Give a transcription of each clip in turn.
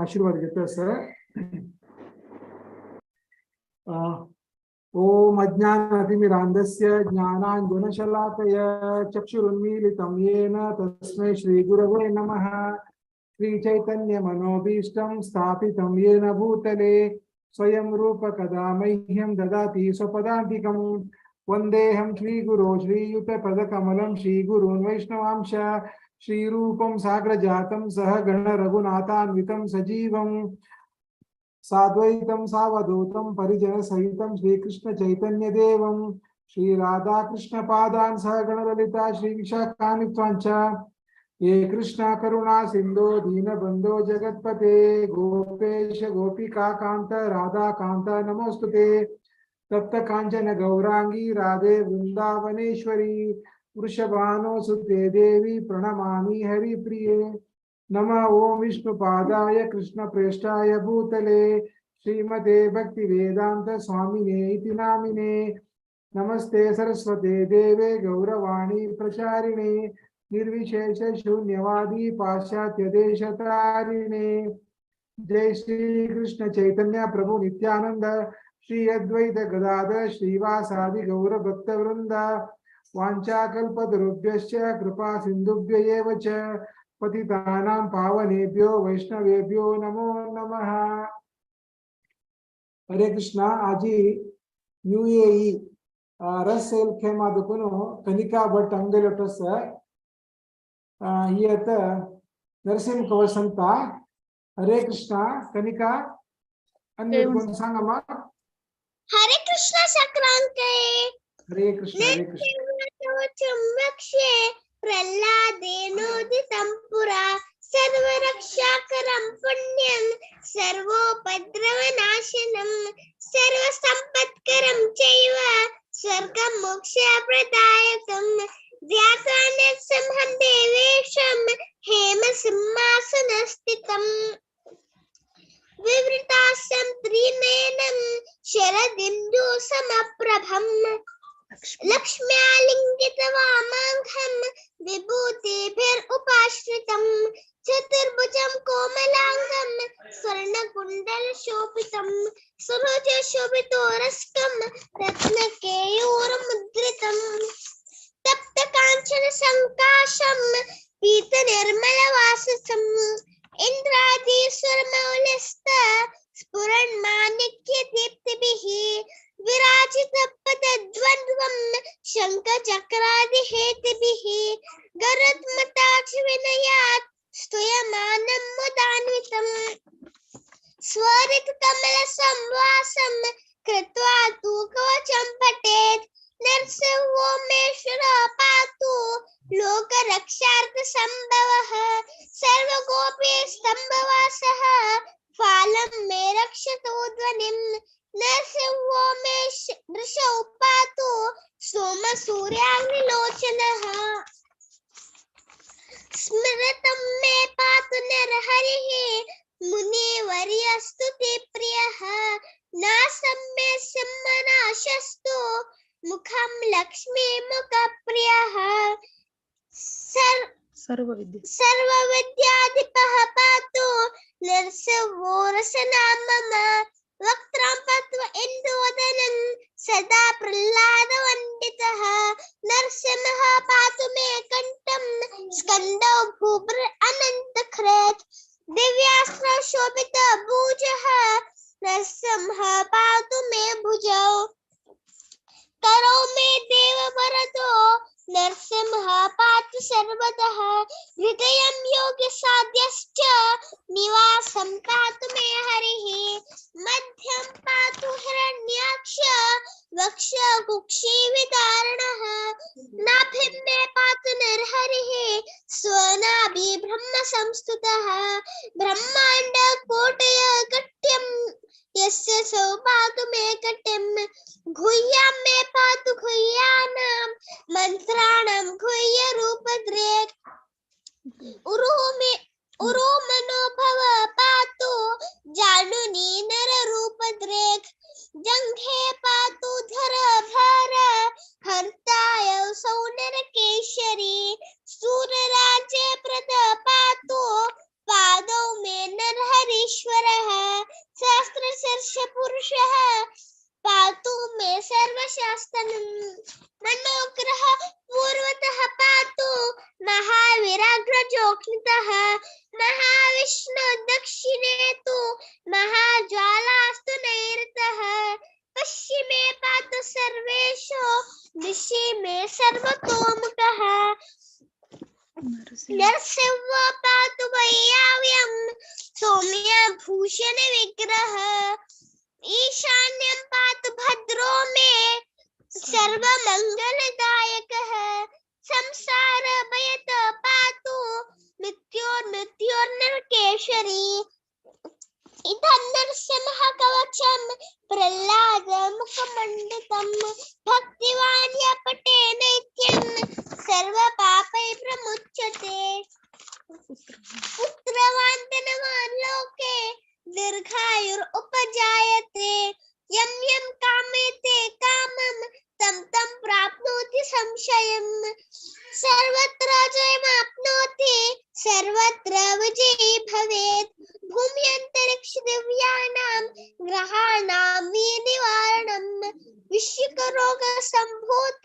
आशीर्वाद घेतो सर. ओम अज्ञानतिमिरान्धस्य ज्ञानाञ्जनशलाकय चक्षुरुन्मीलितं येन तस्मै श्रीगुरवे नमः. श्रीचैतन्यमनोभीष्टं स्थापितं येन भूतले स्वयं रूप कदा मह्यं ददाति स्वपदान्तिकं. वन्देऽहं श्रीगुरो श्रीयुतपदकमलं श्रीगुरून् वैष्णवांश श्रीरूपं साग्रजातं सह गण रघुनाथान्वितं सजीवं साद्वैतं सावधूतं परिजनसहितं श्रीकृष्ण चैतन्यदेवं श्रीराधाकृष्णपादान् सह गणललिता श्रीविशाखान्वितांश्च. हे कृष्ण करुणा सिंधो दीनबंधो जगत्पते गोपेश गोपिका कांत राधा कांत नमोस्तुते. तप्त कांचन गौरांगी राधे वृंदावनेश्वरी वृषभानुसुते देवी प्रणमामि हरिप्रिये. नम ओम विष्णुपादाय कृष्ण प्रेष्ठाय भूतले श्रीमते भक्ति वेदांत स्वामिने इति नामिने. नमस्ते सरस्वते देवे गौरवाणी प्रचारिणे निर्विशेष शून्यवादी पाश्चात्य देशतारिणे. जय श्री कृष्ण चैतन्य प्रभु नित्यानंद श्री अद्वैत गदाधर श्रीवासादि गौर भक्त वृंद. वाञ्छाकल्पतरुभ्यश्च कृपा सिन्धुभ्य एव च पतितानां पावनेभ्यो वैष्णवेभ्यो नमो नमः. हरे कृष्णा. आजी यूएई रस एल खेमा दुकुनु कनिका भट अंगलोटस ही आता नरसिंह कवसंता. हरे कृष्णा कनिका, अन्य कोण सांगा मग. हरे कृष्ण सक्रांते. हरे कृष्ण हरे कृष्ण. चुम्बक्षे प्रह्लादेनोदितं पुरा सर्वरक्षाकरं पुण्यं सर्वोपद्रवनाशनं सर्वसम्पत्करं चैव स्वर्गमोक्षप्रदायकं ध्यात्वा नरसिंहं देवेशं हेमसिंहासनस्थितम् विवृतास्यं त्रिनयनं शरदिन्दुसमप्रभम् लक्ष्म्यालिङ्गितवामाङ्घं विभूतिभिरुपाश्रितं चतुर्भुजं कोमलाङ्गं स्वर्णकुण्डलशोभितं सरोजशोभितोरस्कं रत्नकेयूरमुद्रितं तप्तकाञ्चनसङ्काशं पीतनिर्मलवाससम् इन्द्रादीश्वरमौलिस्त स्फुरन्माणिक्यदीप्तिभिः विराजितपदद्वन्द्वं शङ्खचक्रादिहेतिभिः गरुत्मताच विनयात् स्तूयमानं मुदान्वितम् स्वरितकमलसंवासं कृत्वा तु कवचं पठेत्. नरसिंहो मेश्वरः पातु लोकरक्षार्थसम्भवः सर्वगोपीस्तम्भवासः फालं मे रक्षतु ध्वनिं. नरसिंहो मे दृशौ पातु सोमसूर्याग्निलोचनः. स्मृतं मे पातु नरहरिः मुनिवर्यस्तु ते प्रियः. नासं मे सिंहनाशस्तु मुखं लक्ष्मी मुखप्रियः. सर्वविद्याधिपः पातु नरसिंहो रसनां मम. वक्त्रं पत्व इन्दुवदनं सदा प्रह्लादवन्दितः. नरसिंहः पातु मे कण्ठं स्कन्दौ भूभृ अनन्तकृत्. दिव्यास्त्रशोभितभुजः नरसिंहः पातु मे भुजौ. करो मे देववरदो नरसिंहः पातु सर्वतः. हृदयं योगसाध्यश्च निवासं पातु मे हरिः. मध्यं पातु हिरण्याक्ष वक्ष कुक्षि विदारणः. नाभिं मे पातु नरहरिः स्वनाभि ब्रह्म संस्तुतः. ब्रह्माण्ड कोटय कट्यं यस्य सौ पातु मे कटिं. गुह्यां मे पातु गुह्यानां मन्त्राणां गुह्यरूपद्रेक्. उरु मनोभव पातु जानुनी नररूपद्रेक्. जङ्घे पातु धर भर हर्ताय सौनरकेशरी. सूरराजे प्रद पातु पादौ मे नरहरिः. महेश्वरः सहस्रशीर्षपुरुषः पातु मे सर्वशास्त्रम्। मनोग्रह पूर्वतः पातु महावीराग्रजोऽग्नितः महाविष्णु दक्षिणे तु महाज्वालास्तु नैरतः पश्चिमे पातु सर्वेशो दिशि मे सर्वतोमुखः। नरसिंह पातु वैयाव्यं सौम्य भूषण विग्रह ईशान्यं पातु भद्रो मे सर्वमङ्गलदायकः संसार भयत पातु मृत्योर्मृत्योर्नरकेशरी। इदं नरसिंह कवचं प्रह्लाद मुखमण्डितं भक्तिवान् य पठे नित्यं सर्वपापैः प्रमुच्यते। पुत्रवान् धनवान् लोके दीर्घायुर् उपजायते यं यं कामयते कामं तं तं प्राप्नोति संशयम्। सर्वत्र जयमाप्नोति सर्वत्र विजयी भवेत्। भूम्यन्तरिक्ष दिव्यानां ग्रहाणां निवारणं विश्वरोग संभूत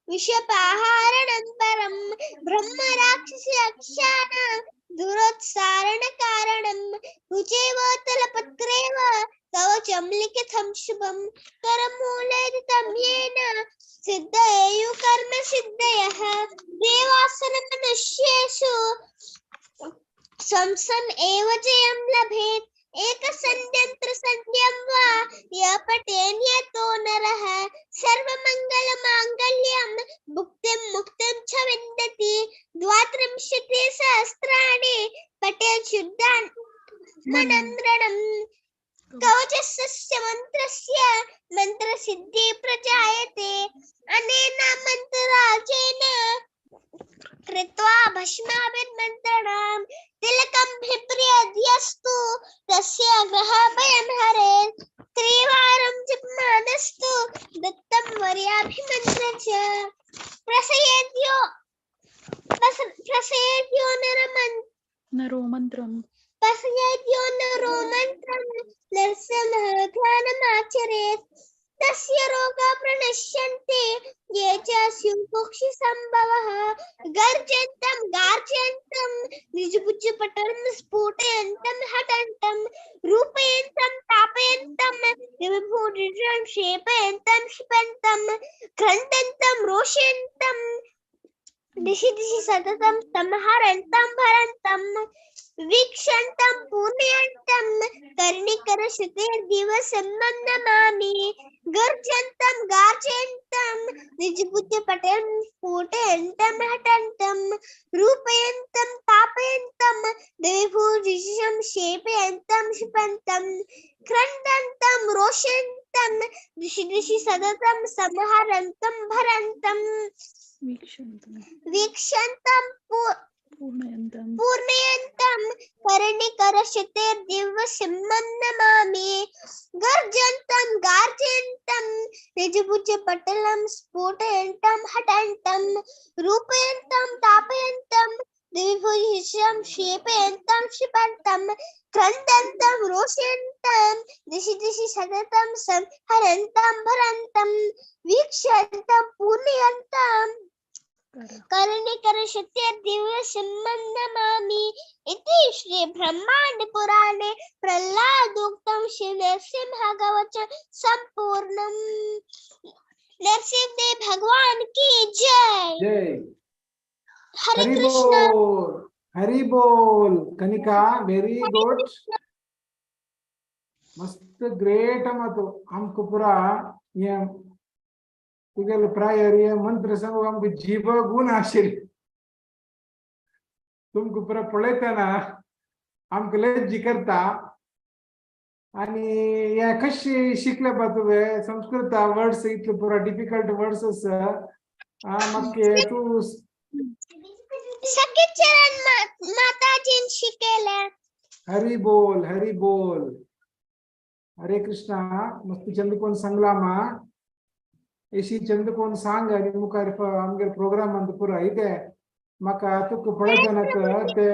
विषपाहारणं परं ब्रह्म राक्षस यक्षाणां दुरोत्सारण कारणं भुजेव तलपत्रेव कवचं लिखितं शुभं करमूले तं येन सिद्धयेयु कर्म सिद्धयः। देवासुर मनुष्येषु संसन् एव जयं लभेत्। एकसन्ध्यन्त्रसन्ध्यं वा य पठेन्यतो नरः सर्वमङ्गलमाङ्गल्यं भुक्तिं मुक्तिं च विन्दति। द्वात्रिंशति सहस्राणि पठेत् शुद्धान् मनन्द्रणम्। कवचस्य मन्त्रस्य मन्त्रसिद्धि प्रजायते। अनेन मन्त्रराजेन कृत्वा भस्माभिर्मन्त्रणां तिलकं बिभ्रद्यस्तु तस्य ग्रहभयं हरेत्। त्रिवारं जपमानस्तु दत्तं वर्याभिमन्त्र च। प्रसयेद्यो प्रसयेद्यो नरो मन्त्रं प्रसयेद्यो नरो मन्त्रं नरसिंह ध्यानमाचरेत्। तस्य रोगाः प्रणश्यन्ति ये च स्युः संभवः। गर्जन्तं गार्जयन्तं निजभुजपटलं स्फोटयन्तं हटन्तं रूपयन्तं तापयन्तं विभूषितं क्षेपयन्तं क्षिपन्तं क्रन्दन्तं रोषयन्तं दिशि दिशि सततं संहरन्तं भरन्तं वीक्षन्तं पूर्णयन्तं कर्णिकरश्रुतिर्दिवसं नमामि। गर्जन्तं गार्जयन्तं निजबुद्धिपटं स्फोटयन्तं हटन्तं रूपयन्तं तापयन्तं देवभूषिषं क्षेपयन्तं क्षिपन्तं क्रन्दन्तं रोषयन्तं दिशि दिशि सततं संहरन्तं भरन्तं वीक्षन्तं पूर्णयन्तं कर्णिकरश्रुतिर्दिव्यसिंहं नमामि। गर्जन्तं गार्जयन्तं निजभुजपटलं स्फोटयन्तं हटन्तं रूपयन्तं तापयन्तं दिविभूषिषं क्षेपयन्तं क्षिपन्तं क्रन्दन्तं रोषयन्तं दिशि दिशि सततं संहरन्तं भरन्तं वीक्षन्तं पूर्णयन्तं कर्णिकरश्रुतिर्दिव्यसिंहं नमामि। इति श्री ब्रह्मांड पुराणे प्रह्लादोक्तं श्री नरसिंह कवचं संपूर्णम्। नरसिंह देव भगवान की जय। जय। हरे हरि कृष्ण। बोल, हरि बोल। कनिका वेरी गुड, मस्त ग्रेट मत आमकां पुरा हे तुगेलो प्रायर हे मंत्र सांगूंक आमकां जीव गुण आशिल्ले। तुमकां पुरा पळयतना आमकां लज्जी करता। आनी हे कशें शिकले बा तुवें संस्कृत वर्ड्स इतले पुरा डिफिकल्ट वर्ड्स आसा। म्हाका तूं सखी चरण माताजीन शिकयलें। हरी बोल, हरी बोल। हरे कृष्णा। मस्त चंद कोण सांगला मा एशी चंद कोण सांग आनी मुखार आमगेर प्रोग्राम अंत पुरा इते म्हाका तुका पळयतना ते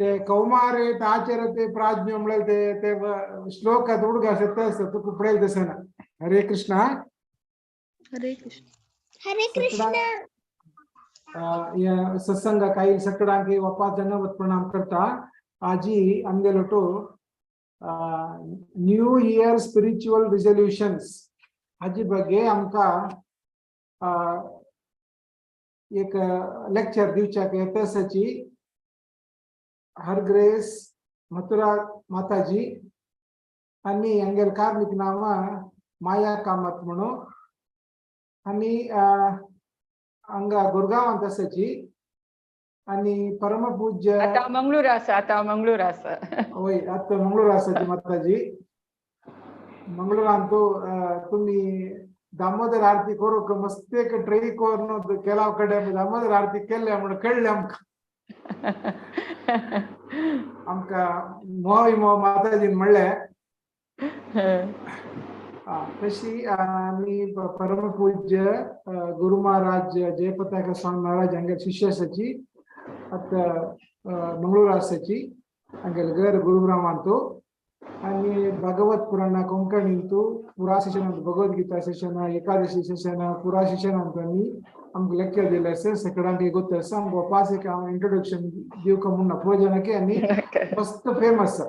ते कौमारे आचरते प्राज्ञ म्हणल्यार ते ते श्लोक उडगास येता आसता तुका पळयलें दिसना. हरे कृष्णा. हरे कृष्ण. हरे कृष्ण. या सत्संग काही सगळ्यांक वपास धन्यवाद प्रणाम करता. आजी आमगेलो न्यू इयर स्पिरिच्युअल रिझोल्युशन्स हाजी ಬಗ್ಗೆ आमकां एक लेक्चर दिवच्याक येताची हर ग्रेस मथुरा माताजी आणि हांगेल कार्मिक नाव माया कामत म्हणून आणि हांगा गुरगांवांत आसाची आणि परमपूज्य आता मंगळूर आसा, आता मंगळूर आसा. वय आता मंगळूर आसाची माताजी. मंगळूरांतू तुम्ही दामोदर आरती करूक मस्त एक ट्रೈ करून ಕೆಲವು ಕಡೆ दामोदर आरती केले म्हणून कळ्ळें आमकां. आमकां मोह मोह माताजीन म्हणलें. तशी आमी परमपूज्य गुरु महाराज जयपताका स्वामी महाराज हांगेर शिष्य आसाची आतां मंगळूर आसाची हांगेले घर गुरुग्रामांतू आणि भगवत पुराण कोंकणींतू पुरा सेशन भगवद्गीता सेशन एकादशी सेशन पुरा सेशन आमी आमकां लेक्चर दिलें आसा सगळ्यांक गोत्त आसा. आमकां वापास एक हांव इंट्रोडक्शन दिवंक म्हणना प्रयोजनाकी आनी मस्त फेमस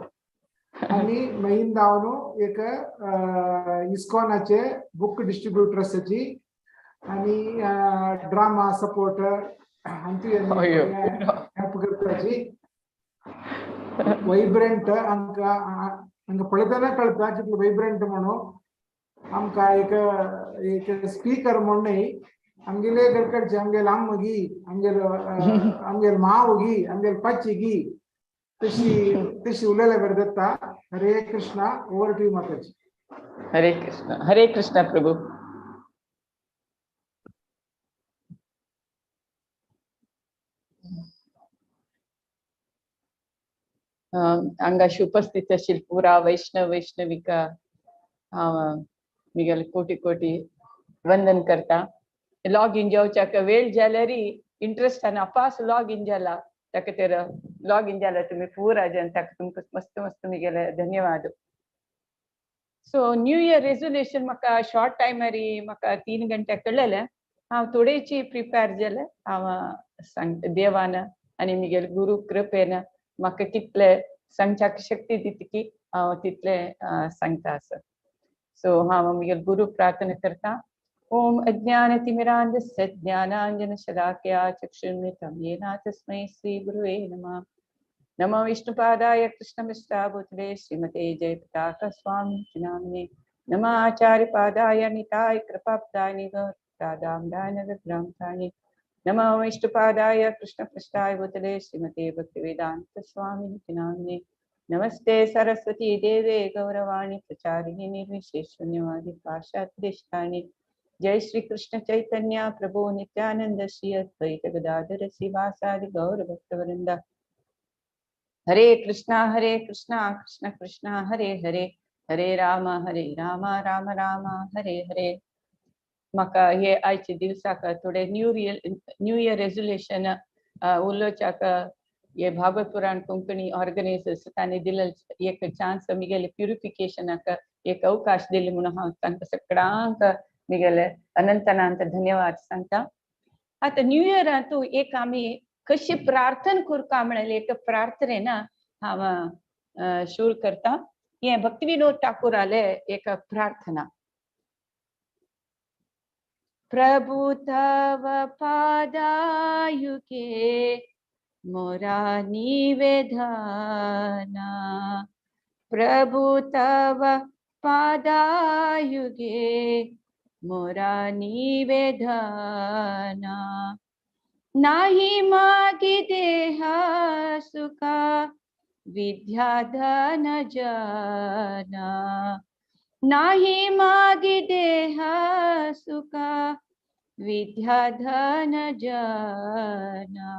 आणि मागीर धांवन एक इस्कॉनाचे बुक डिस्ट्रिब्युटर आसाची आणि ड्रामा सपोर्ट आमची हेल्प करताची वैब्रंट आमकां आमकां पळयतना कळटा कितलो वैब्रंट म्हणून. आमकां एक एक स्पीकर म्हण न्हय आमगेले कडकडचे आमगेले आम्मगी आमगेलो आमगेले मावगी आमगेले पच्चिगी तशी तशी उलयल्या बरें जाता. Hare Krishna. Over to you Mataji. Hare Krishna. Hare Krishna Prabhu. हांगाशी उपस्थित आशिल्ले पुरा वैष्णव वैष्णविका हांव मिगेले कोटी कोटी वंदन करता. लॉग इन जावच्याक वेळ जाल्यार इंट्रस्टान अपास लॉग इन जाला ताका तर लॉग इन जाला तुमी पुरा जन ताका तुमकां मस्त मस्त मिगेले धन्यवाद. सो न्यू इयर रेजोल्युशन म्हाका शॉर्ट टायमारी म्हाका 3 घंटे कळ्ळेलें. हांव थोडेची प्रिपेर जालें. हांव सांगता देवान आनी मिगेले गुरू कृपेन म्हाका कितले सांगच्याक शक्ती दिता की हांव तितले सांगता आसा. सो हांव मिगेले गुरू प्रार्थना करता. ओम अज्ञानतिमिरान्धस्य ज्ञानाञ्जनशलाकया चक्षुर्मितं येन तस्मै श्रीगुरुवे नमः. नमो विष्णुपादाय कृष्णपृष्ठाय श्रीमते जयपताका स्वामी नामिने. नमः आचार्यपादाय निताय कृपापदाय गौरदामदानग्रामतानि. नमो विष्णुपादाय कृष्णपृष्ठाय भूतले श्रीमते भक्तिवेदांत स्वामी नामिने. नमस्ते सरस्वती देवे गौरवाणी प्रचारिणी निर्विशेष शून्यवादी पाश्चात्यदेशानि. जय श्री कृष्ण चैतन्य प्रभु नित्यानंद श्री अद्वैत गदाधर श्रीवासादि गौर भक्तवृंद. हरे कृष्णा कृष्णा कृष्णा हरे हरे हरे राम राम राम हरे हरे. म्हाका हे आयचे दिवसाक थोडे न्यू इयर रेजोल्युशन उलोवच्याक हे भागवत पुराण कोंकणी ऑर्गनायझर्स तांणी दिलेलो एक चान्स मिगेले प्युरिफिकेशनाक एक अवकाश दिले म्हणून हांव तांकां सगळ्यांक मिगेले अनंत अनंत धन्यवाद सांगता. आतां न्यू इयरांतू एक आमी कशी प्रार्थना करता म्हणल्यार एक प्रार्थनेन हांव सुरू करता. हें भक्ती विनोद ठाकुराले एक प्रार्थना. प्रभु तव पादायुगे मोरा निवेदना. प्रभु तव पादायुगे मोरा निवेदना. नाही मागी देहा सुखा विद्याधन जना. नाही मागी देहा सुखा विद्याधन जना.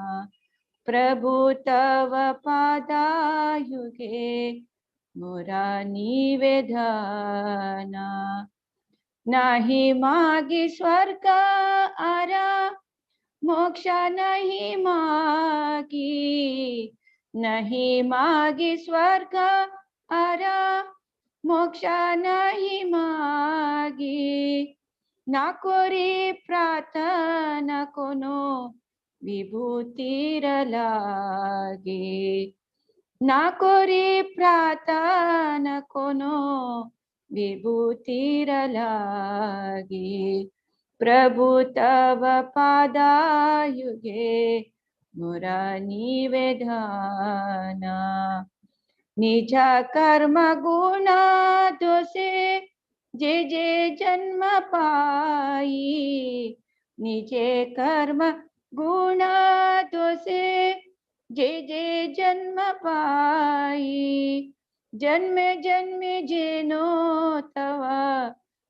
प्रभु तव पादायुगे मोरा निवेदना. नाही मागी स्वर्ग आरा मोक्ष नाही मागी. नहीं मागी स्वर्ग आरा मोक्ष नहीं मागी ना कोरी प्रार्थना कोनो विभूतिर लागी ना कोरी प्रार्थना कोनो विभूतिर लागी प्रभु तव पादायुगे मोरा निवेदना निज कर्म गुण दोषे जे जे जन्म पाई निजे कर्म गुण दोषे जे जे जन्म पाई जन्म जन्म जेनो तव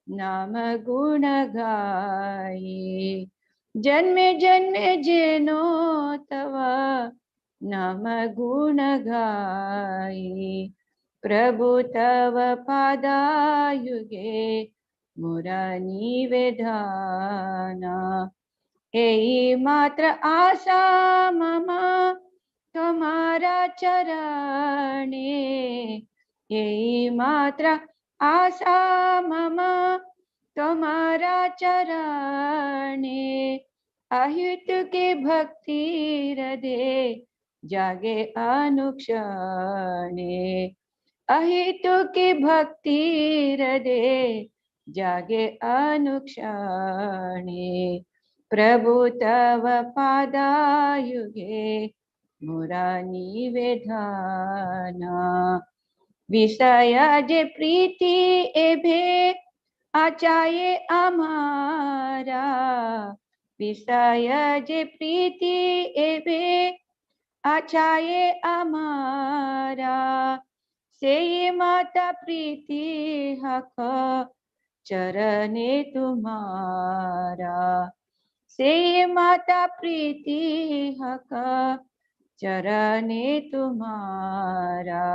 नाम गुण गाई जन्म जन्म जेनो तव नाम गुण गाई प्रभु तव पादायुगे मोरा निवेदना एई मात्र आशा मम तुम्हारा चरणे एई मात्र आशा मम तुम्हारा चरणे अहित के भक्ति हृदय जागे अनुक्षणे अहित के भक्ति हृदय जागे अनुक्षणे प्रभु तव पादायुगे मोरा निवेदना विषय जे प्रीति एभे आचाये अमारा विषय जे प्रीति एभे आचाये अमारा से माता प्रीति हक चरणे तुम्हारा से माता प्रीति हक चरणे तुम्हारा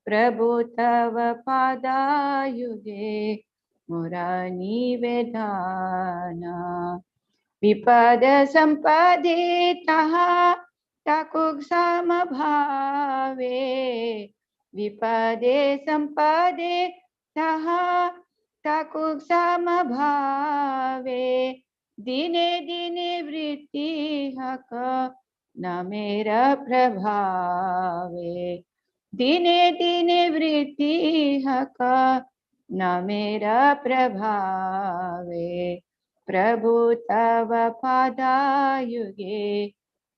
प्रभु तव पादायुगे मोरा निवेदना विपद संपदे तहा ताकुक समभावे विपदे संपदे तहा ताकुक समभावे दिने दिने वृत्ति हक नामेर प्रभावे दिने दिने वृत्ति हक नामेर प्रभावे प्रभु तव पादायुगे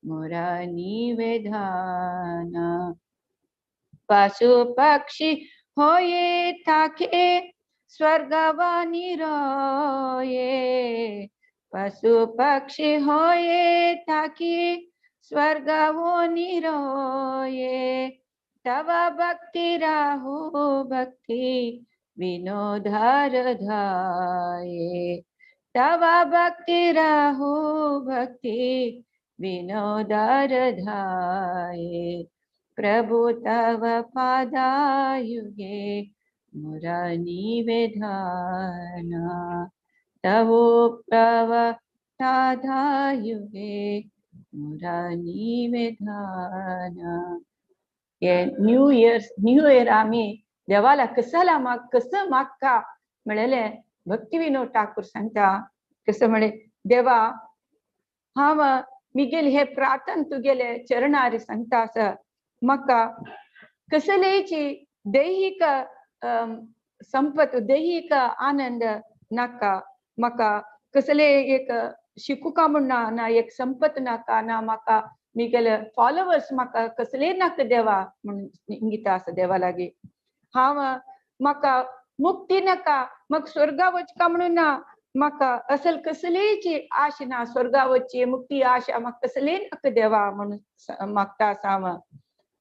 मोरा निवेदना पशु पक्षी होये ताके स्वर्गवानी रोये पशु पक्षी होये ताके स्वर्गवो निरोये तव भक्ति राहु भक्ति विनोदर धाये तव भक्ति राहु भक्ति विनोदर धाये प्रभु तव पादायुगे मोरा निवेदना तव प्रव पादायुगे मोरा निवेदना. हे न्यू इयर आमी देवाला कसाला माग कसं मागका म्हणलें भक्ती विनोद ठाकूर सांगता कसं म्हणे देवा हांव मिगेल हे प्रार्थन तुगेले चरणार सांगता आसा म्हाका कसलेची दैहिक संपत दैहिक आनंद नाका म्हाका कसले एक शिकुका म्हूण ना ना एक संपत नाका ना म्हाका मिगेले फॉलोवर्स म्हाका कसले नाका देवा म्हूण इंगिता आसा देवा लागीं. हांव म्हाका मुक्ती नाका म्हाका स्वर्गा वचका म्हणून ना म्हाका असल कसलीची आश ना स्वर्गा वचची मुक्ती आशा म्हाका कसली नाका देवा म्हणून मागता आसा हांव.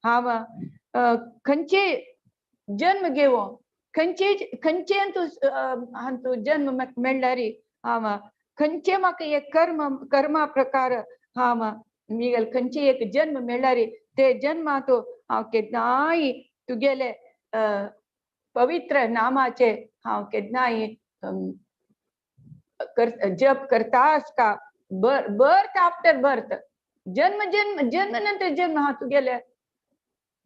हांव खंयचे जन्म घेवं खंयचे खंयचे हांतू जन्म म्हाका मेळ्ळ्यार हांव खंयचे म्हाका एक कर्म कर्मा प्रकार हांव मिगेल खंयचे एक जन्म मेळ्ळ्यार ते जन्मांत हांव केन्नाय तुगेले पवित्र नामाचे हांव केन्नाय जप करता आसता. बर्थ आफ्टर बर्थ जन्म जन्म जन्म नंतर जन्म हांव तुगेले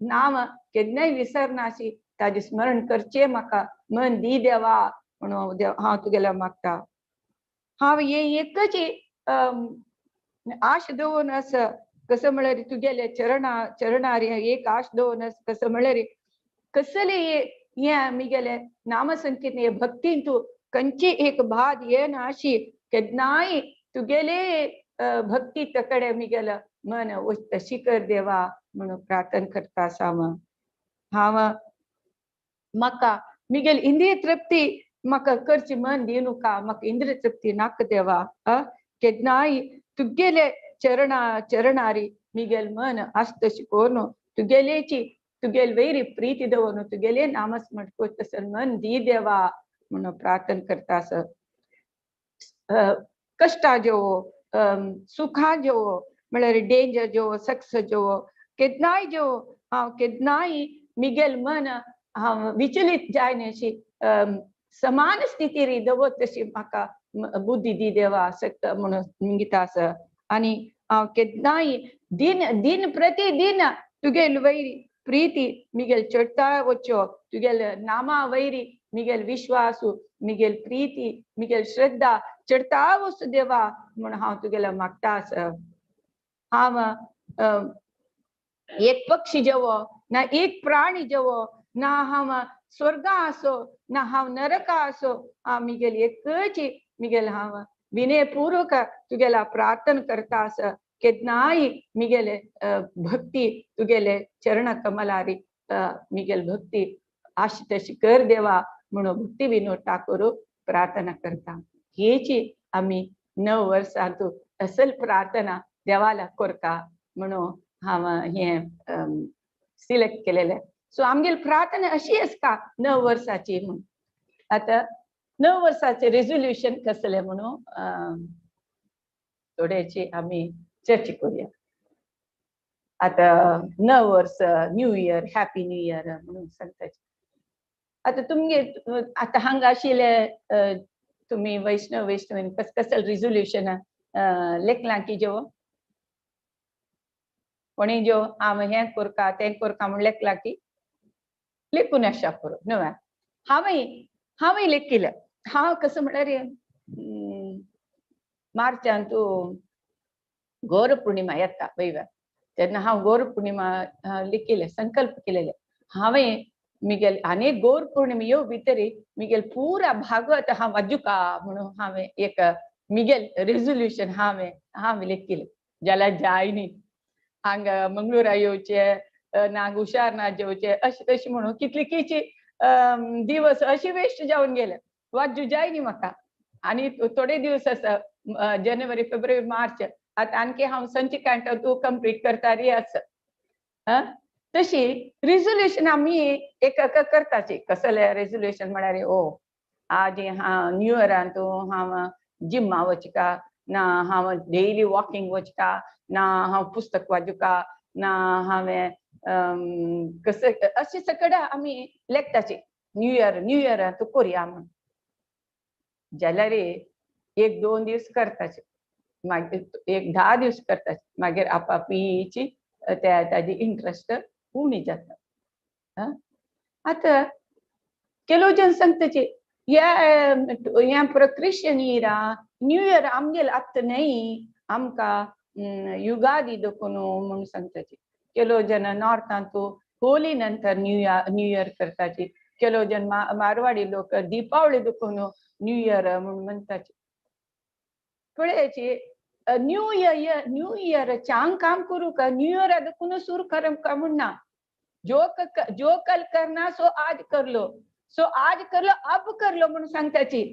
नाम केन्नाय विसरनाशी ताजें स्मरण करचें म्हाका मन दी देवा म्हणून देव हांव तुगेल्या मागता. हांव हे एकच आश दवरून आसा कसं म्हळ्यार तुगेले चरणा चरणार एक आश दवरून आसा कसं म्हळ्यार कसले हे मिगेले नामसंकीर्तन हे भक्तीन तूं कंची एक भाद येना अशी केन्नाय तुगेले भक्ती तकडे मिगेल मन तशी कर देवा म्हणून प्रार्थना करता आसा. हांव म्हाका मिगेल इंद्रिय तृप्ती म्हाका करची मन दिवनुका, म्हाका इंद्रिय तृप्ती नाका देवा. केन्नाय तुगेले चरणा चरणारी मिगेल मन आसतशी करून तुगेलेची तुगेल वैरी प्रीती दवरून तुगेले नामस्मरण करतसर मन दी देवा म्हणून प्रार्थना करता आसा. कश्टा जेवो सुखा जेवो म्हळ्यार डेंजर जेवो सक्सेस जेवो केन्नाय जेवो हांव केन्नाय मिगेल मन हांव विचलित जायना अशी समान स्थितीर दवर तशी म्हाका बुद्धी दी देवा सक्त म्हणून मागिता आसा. आनी हांव केन्नाय दिन दिन प्रतिदिन तुगेल वैरी प्रीती मिगेल चडता वच्चो तुगेल नामा वैरी मिगेल विश्वासु मिगेल प्रीती मिगेल श्रद्धा चडता वचू देवा म्हणून हांव तुगेल्या मागता आसा. हांव एक पक्षी जेवो ना एक प्राणी जेवो ना हांव स्वर्गा आसो ना हांव नरका आसो हांव मिगेल एकच मिगेल हांव विनयपूर्वक तुगेला प्रार्थना करता आसा. केन्नाय मिगेले भक्ती तुगेले चरण कमलारी मिगेल भक्ती आशी तशी कर देवा म्हणून भक्ती विनोद ठाकूर प्रार्थना करता. हेची आमी 9 वर्सां तूं असल प्रार्थना देवाला करता म्हणून हांव हें सिलेक्ट केलेलें. सो आमगेली प्रार्थना अशी आसता 9 वर्साची म्हणून. आतां 9 वर्साचें रेजोल्युशन कसलें म्हणून थोड्याची आमी चर्चा करूया. आतां 9 वर्स new year happy new year म्हणून सांगता. आतां तुमगे आतां हांगा आशिल्ले तुमी वैष्णव वैष्णवीन कस कसले रेजोल्युशन लेखलां की जेव कोणी जो हांव हें करता तें करता म्हूण लेखलां की लेखून आसा पुरो न्हय. हांवें हांवें लेखिलें. हांव कसं म्हळ्यार मार्चांत गौर पौर्णिमा येता वयव्या तेन्ना हांव गौर पौर्णिमा लिखिल्लें संकल्प केलेले. हांवें मिगेल आनी गौर पौर्णिमा येव भितरी मिगेल पुरा भागवत हांव वाजुका म्हणून हांवें एक मिगेल रेजोल्युशन हांवें हांवें लेखिलें. जाल्यार जाय न्ही हांगा मंगळुरा येवचे ना हुशार ना जेवचे अशें तशें म्हणून कितले कितले दिवस अशे वेस्ट जावन गेले वाजू जाय न्ही म्हाका. आनी थोडे दिवस आसा जानेवारी फेब्रुवारी मार्च आतां आणखी हांव संची कांटा तूं कंप्लीट करता रे आसा. तशी रेजोल्युशन आमी एक करताची. कसलें रेजोल्युशन म्हळ्यार ओ आज हांव न्यू इयरान तूं हांव जिम्मा वचका ना हांव डेली वॉकिंग वचका ना हांव पुस्तक वाजुका ना हांवें कसं अशें सगळें आमी लेखताची न्यू इयर न्यू इयर तूं करुया म्हूण. जाल्यार 1-2 दीस करताचे मागीर 1-10 दीस करताचे मागीर आपापीची त्या ताजी इंट्रस्ट उणी जाता. आतां ಕೆಲವು जन सांगताचे ह्या क्रिश्चन इरा न्यू इयर आमगेल आत्तां न्हय आमकां युगादी देखून म्हूण सांगताचे. ಕೆಲವು जन नॉर्थांतू होली नंतर न्यू इयर करताची. ಕೆಲವು जन मारवाडी लोक दीपावली देखून न्यू इयर म्हूण म्हणटाचे. पळयाची न्यू इयर न्यू इयर चांग काम करू का न्यू इयर देखून सुरू कर म्हूण ना. जो कल करना सो आज कर लो सो आज कर लो अब कर लो म्हणून सांगताची.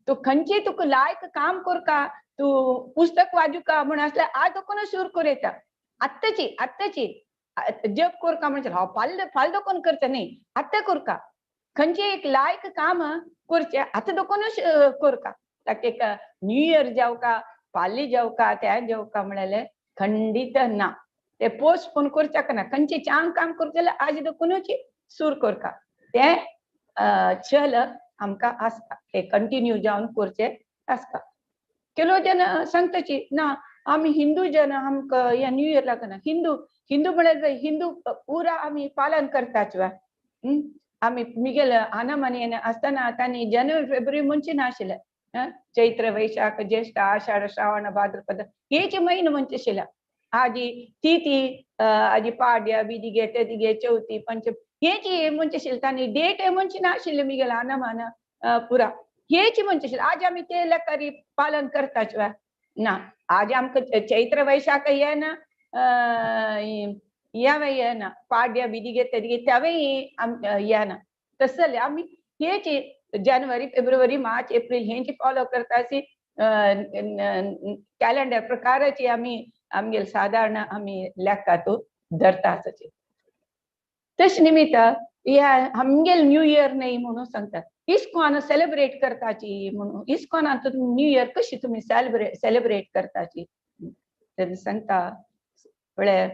तू खंयची तुका लायक काम करका तू पुस्तक वाजूका म्हूण आसल्यार आज देखून सुरू करूं येता. आत्ताची आत्ताची जप करका म्हणजे हांव फाल फाल देखून करचें न्ही आत्तां करका. खंयचें एक लायक काम करचें आतां देखूनच करका. ताका एक न्यू इयर जावका पाली जावका तें जावका म्हणलें खंडीत ना. ते पोस्टपोन करच्याक ना. खंयचें चांग काम करचें जाल्यार आज देखूनच सुरू करका. तें छल आमकां आसता ते कंटिन्यू जावन करचें आसता. ಕೆಲವು जन सांगताची ना आमी हिंदू जन आमकां ह्या न्यू इयर लागना. हिंदू हिंदू म्हळ्यार हिंदू पुरा आमी पालन करताच वा. आमी मिगेल आनमनी आसतना तांणी जानेवारी फेब्रुवारी म्हणचे नाशिल्ले. चैत्र वैशाख ज्येष्ठ आषाढ श्रावण भाद्रपद हेचे म्हयने म्हणचे आशिल्ले. आजी तिथी आजी पाड्या बिदिगे तेदिगे चवथी पंचमी हेची म्हणचे आशिल्ले. तांणी डेट म्हणचे नाशिल्ले मिगेल आनमान पुरा हेची म्हणचे आशिल्ले. आज आमी ते लेखारी पालन करताच वा ना. आज आमकां चैत्र वैशाख येना यावे येना पाड्या बिदिगे तेदिगे त्यावेय येना. तसं जाल्यार आमी हेची जानेवारी फेब्रुवारी मार्च एप्रील हेंची फॉलो करता अशी कॅलेंडर प्रकाराची आमी आमगेले सादारण आमी लेखांत धरता आसाची. तशें निमित्त ह्या आमगेले न्यू इयर न्हय म्हणून सांगतात. इस्कॉन सेलिब्रेट करताची म्हणून इस्कॉनांत न्यू इयर कशी तुमी सेलिब्रेट करताची तेन्ना सांगता म्हळ्यार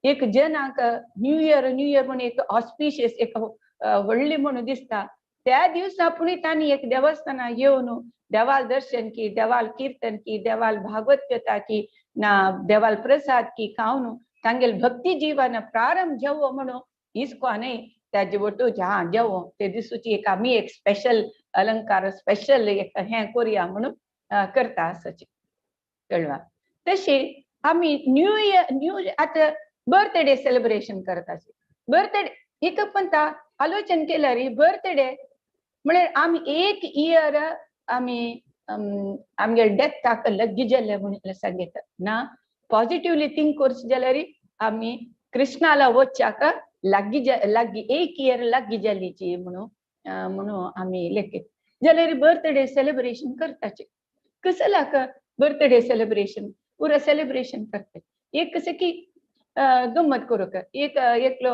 एक जनाक न्यू इयर न्यू इयर म्हणून एक ऑस्पिशियस एक व्हडली म्हणून दिसता. त्या दिवसा पुणी तांणी एक देवस्थाना येवन देवाल दर्शन की देवाल कीर्तन की देवाल भागवत कथा की ना देवाल प्रसाद की खावन तांगेले भक्ती जीवन प्रारंभ जेवो म्हणून इस्कॉनय ताजे वटू हा जेवो ते दिसूची एक आमी एक स्पेशल अलंकार स्पेशल एक हें करुया म्हणून करता आसाची कळवा. तशी आमी न्यू इयर न्यू आतां बर्थडे सेलिब्रेशन करताची. बर्थडे एक पण आलोचन केल्यार बर्थडे म्हळ्यार आमी एक इयर आमी आमगे डेथाक लग्गी जाल्ले म्हणून सांगता ना. पॉझिटिवली थिंक करचें जाल्यार आमी कृष्णाला वच्चाक लागी लागी एक इयर लागी जालीची म्हणून म्हणून आमी लेखीत जाल्यार बर्थडे सेलिब्रेशन करताचे. कसं लाग बर्थडे सेलिब्रेशन पुरा सेलिब्रेशन करतात. एक कसं की गम्मत करूंक एक एकलो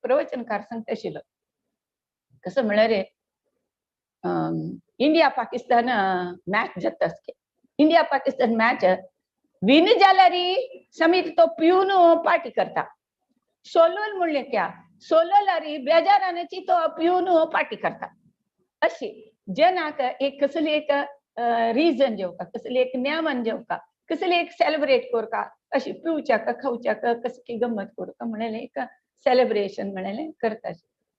प्रवचनकार सांगता आशिल्लो कसं म्हळ्यार इंडिया पाकिस्तान मॅच जाता. इंडिया पाकिस्तान मॅच विन जाल्यार समीत तो पिवन पार्टी करता. सोलोल म्हणलें त्या सोलोलारी बेजारानाची तो पिवन पार्टी करता. अशी जनाक एक कसली एक रिजन जेवका कसली एक ज्ञान जेवका कसली एक सेलिब्रेट करका अशी पिवच्याक खावच्याक कसली की गम्मत करूका म्हणलें एक सेलिब्रेशन म्हणलें करता.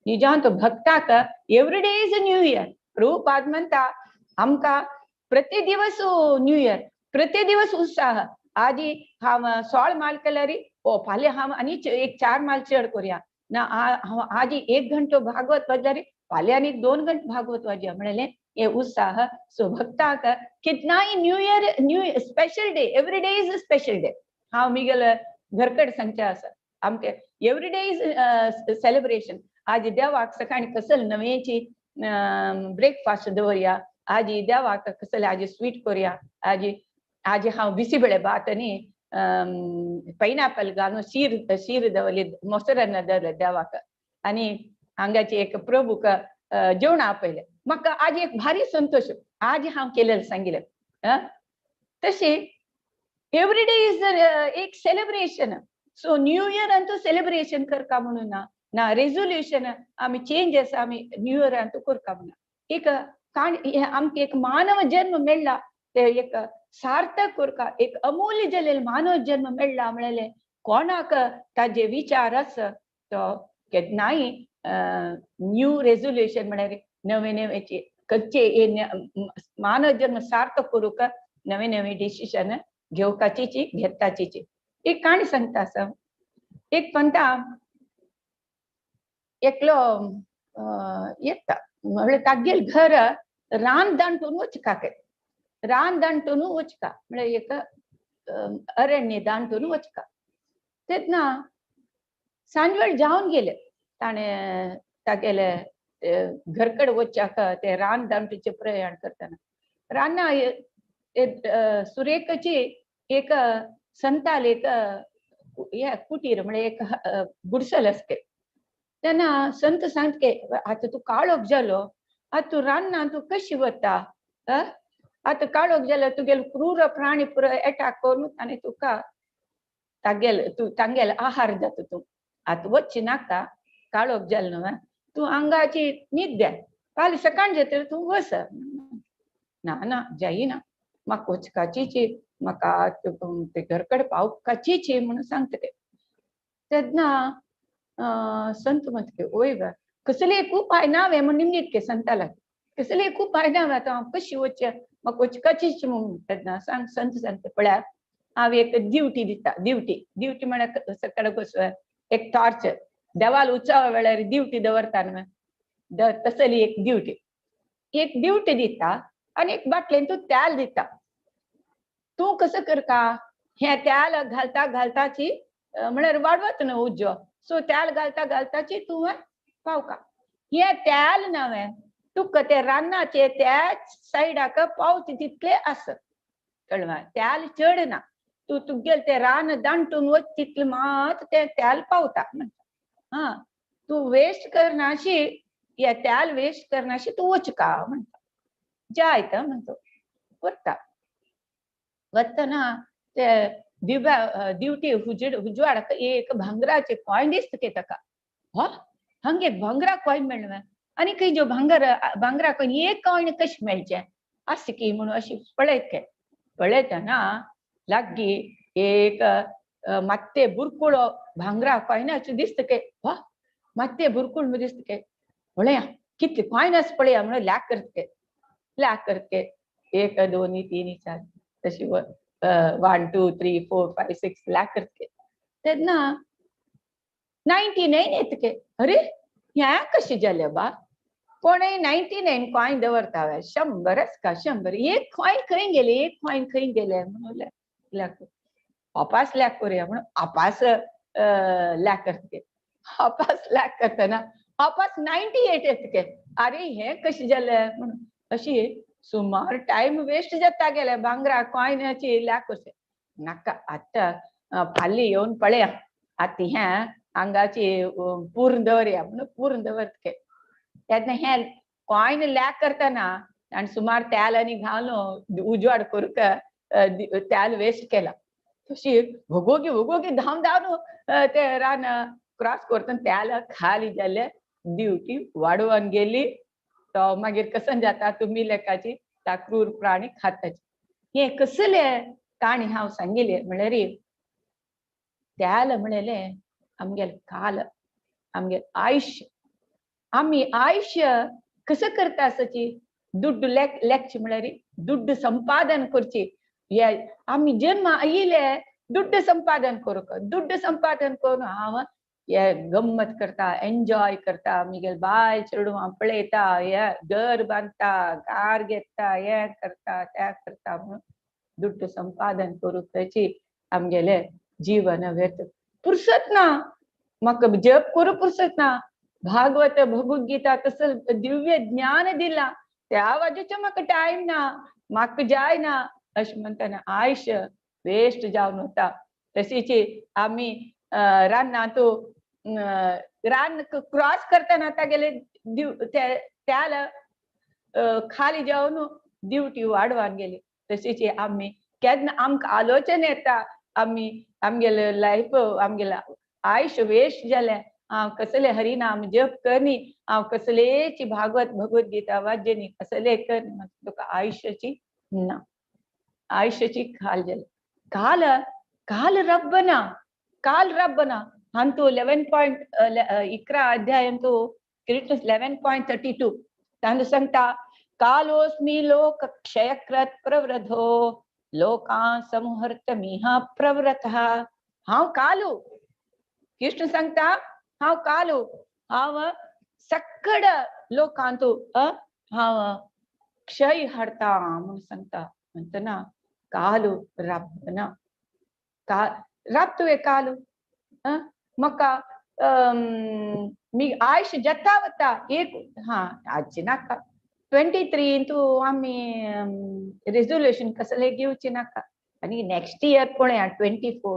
निजांत भक्ताक every day is a new year. Prabhupada म्हणता आमकां प्रति दिवस न्यू इयर प्रति दिवस उत्साह. आजी हांव 16 माल केल्यार ओ फाल्यां हांव आनी एक 4 माल चड करुया ना. आजी 1 घंटो भागवत वाजल्यार फाल्यां आनी 2 घंटे भागवत वाजया म्हणलें हे उत्साह. सो भक्ताक केन्नाय new year new special day every day is a special day. हांव मिगेल घरकड सांगचें आसा आमचे एवरी डे is celebration. आज देवाक सकाळी कसल नव्याची ब्रेकफास्ट दवरया, आजी देवाक कसले आजी स्वीट करुया, आजी आजी हांव बिसिबेळे भात आनी पायनॅपल घालून शीर शीर दवरली मोसरान दवरले देवाक आनी हांगाचे एक प्रभूक जेवण आपयलें. म्हाका आज एक भारी संतोश आज हांव केलें सांगिल्लें. तशें एवरी डे is एक celebration. So new year Antu celebration करता म्हणून ना ना रेजोल्युशन आमी चेंजस आमी न्यू इयर अंतू करता म्हणून एक आमकां एक मानव जन्म मेळ्ळा ते एक सार्थक करका एक अमूल्य जालेले मानव जन्म मेळ्ळा म्हणलें कोणाक ताजे विचार आसा तो केन्नाय न्यू रेजोल्युशन म्हळ्यार नवे नवेचे कच्चे मानव जन्म सार्थक करूंक नवे नवे डिसिशन घेवपाची घेताची. एक काणी सांगता आसा. एक पंता एकलो येता म्हळ्यार तागेल घर रान दांटून वचका रान दांटून वचका म्हळ्यार एक अरण्य दांटून वचका. तेन्ना सांजवेळ जावन गेले ताणें तागेले घरकड वच्याक ते रान दांटूचे प्रयाण करतना राना सुरेखाची एक संताल एक कुटीर म्हळ्यार एक गुडसल आसते. तेन्ना संत सांगते आतां तूं काळोख जालो आतां तूं रान्ना तूं कशी वता आतां काळोख जालो तुगेले क्रूर प्राणी पुरो एटाक करून आनी तुका तागेल तूं तांगेल आहार जाता तूं आतां वचची नाका काळोख जालो न्हू तूं आंगाची न्हीद द्या फाल्यां सकाळ जातरी तूं वच. ना ना जायना. म्हाका वचकाचीची म्हाका ते घर कडेन पावपाचीची म्हणून सांगता ते. तेन्ना संत म्हणटा ओय बा कसली एक उपाय ना वे म्हूण निमगीत के संता लागीं कसली एक उपाय ना वे आतां हांव कशी वचचें म्हाका वचकाचीच म्हूण. तेन्ना सांग संत सांगता पळया हांव एक दिवटी दिता. दिवटी दिवटी म्हळ्यार सकाळ कसो एक टॉर्च देवाल उत्सवा वेळार दिवटी दवरता न्हू तसली एक दिवटी, एक दिवटी दिता आनी एक बाटलेन तूं तेल दिता. तूं कसो करता हें तेल घालता घालताची म्हळ्यार वाडवत न्हू उज्जो, सो तेल घालता घालताची तूं पावका. हें तेल नवें तुका ते रान्नाचे त्याच सायडाक पावत तितले आसा कळ्ळें, तेल चड ना, तूं तुगेलें तें रान दांटून वच तितलें मात तें तेल पावता म्हणटा. हा तूं वेस्ट करनाशी हे तेल वेस्ट करनाशी तूं वचका म्हणटा. जायत म्हणतो वता वतना ते दिव्या दिवटी हुजवाडाक एक भांगराचे कॉयन दिसता के ताका. हो हांगा एक भांगरा कॉयन मेळ्ळें आनी खंय ज्यो भांगरा कॉयन एक कॉयन कशें मेळचें आसा की म्हणून अशी पळयत के पळयतना लागीं एक मात्ते बुरकुळो भांगरा कॉयनाचो दिसता के. वा मात्ते बुरकुळ दिसता के पळया कितले कॉयन आसा पळया म्हणून लॅक करता के लॅक करता के 1 2 3 4 तशी 1 2 3 4 5 6 लॅक करता के. तेन्ना 99 येता के. अरे ह्या कशें जालें बा, कोणय 99 कॉयन दवरता वे 100 का 100 एक कॉयन खंय गेले एक कॉयन खंय गेले म्हणून लॅक अपास लॅक करुया म्हणून अपास लॅक करता के. अपास लॅक करतना अपास 98 येता के. अरे हें कशें जालें म्हणून अशी सुमार टायम वेस्ट जाता गेले भांगरा कॉयनाची लॅक कशें नाका. आतां फाल्यां येवन पळया आतां हें हांगाची पूर्ण दवरया म्हणून पूर्ण दवरता के. तेन्ना हें कॉयन लॅक करतना आनी सुमार तेल आनी घालून उजवाड करूंक तेल वेस्ट केला. तशी भोगोगी भोगोगी धांव धांवन ते रान क्रॉस करतना तेल खाली जालें, दिवटी वाडोवन गेली. तो मागीर कसन जाता तुमी लेखाची ता क्रूर प्राणी खाताची. हें कसलें काणी हांव सांगिल्लें म्हणल्यार तेल म्हणलें आमगेलें काल आमगेलें आयुश्य. आमी आयुश्य कसं करता आसची दुड्ड लेखचे म्हणल्यार दुड्ड संपादन करची. हे आमी जन्म आयिल्ले दुड्ड संपादन करूंक, दुड्ड संपादन करून हांव हे गम्मत करता एन्जॉय करता, मिगेल बायल चेडूं हांव पळयता, हे घर बांदता, कार घेता, हें करता तें करता म्हणून दुड्ड संपादन करूंक ताची आमगेलें जीवन व्यर्थ. पुरसत ना म्हाका जप करूं पुरसत ना, भागवत भगवद्गीता तसं दिव्य ज्ञान दिला त्या बाजूचें म्हाका टायम ना, म्हाका जाय ना अशें म्हणटना आयुश्य वेस्ट जावन वता. तशीच आमी रानांत रान क्रॉस करतना तागेले त्या खाली जावन दिवटी वाडवान गेली. तशीच आमी केन्ना आमकां आलोचन येता आमी आमगेले लायफ आमगेलें आयुश्य वेस्ट जालें, हांव कसले हरिनाम जप करनी, हांव कसलेची भागवत भगवद्गीता वाजनी कसले करनी, तुका आयुश्याची ना, आयुश्याची खाल जाली. काल काल रब्ब ना, काल रब्ब ना. हांतू 11.11 अध्याय अंतू कृष्ण 11.32 तांतू सांगता कालोस्मी लोक क्षयकृत प्रवृधो लोकां संहर्तमिह प्रवृतः. हांव कालू, कृष्ण सांगता हांव कालू, हांव सक्कड लोकांतू हांव क्षय हाडता म्हणून सांगता. म्हणटना कालू रब्ब ना, का रब तुवें कालू म्हाका आयुश्य जाता वता एक हा आजची नाका 23 तूं आमी रेजोल्युशन कसलें घेवचें नाका आनी नेक्स्ट इयर पळया 24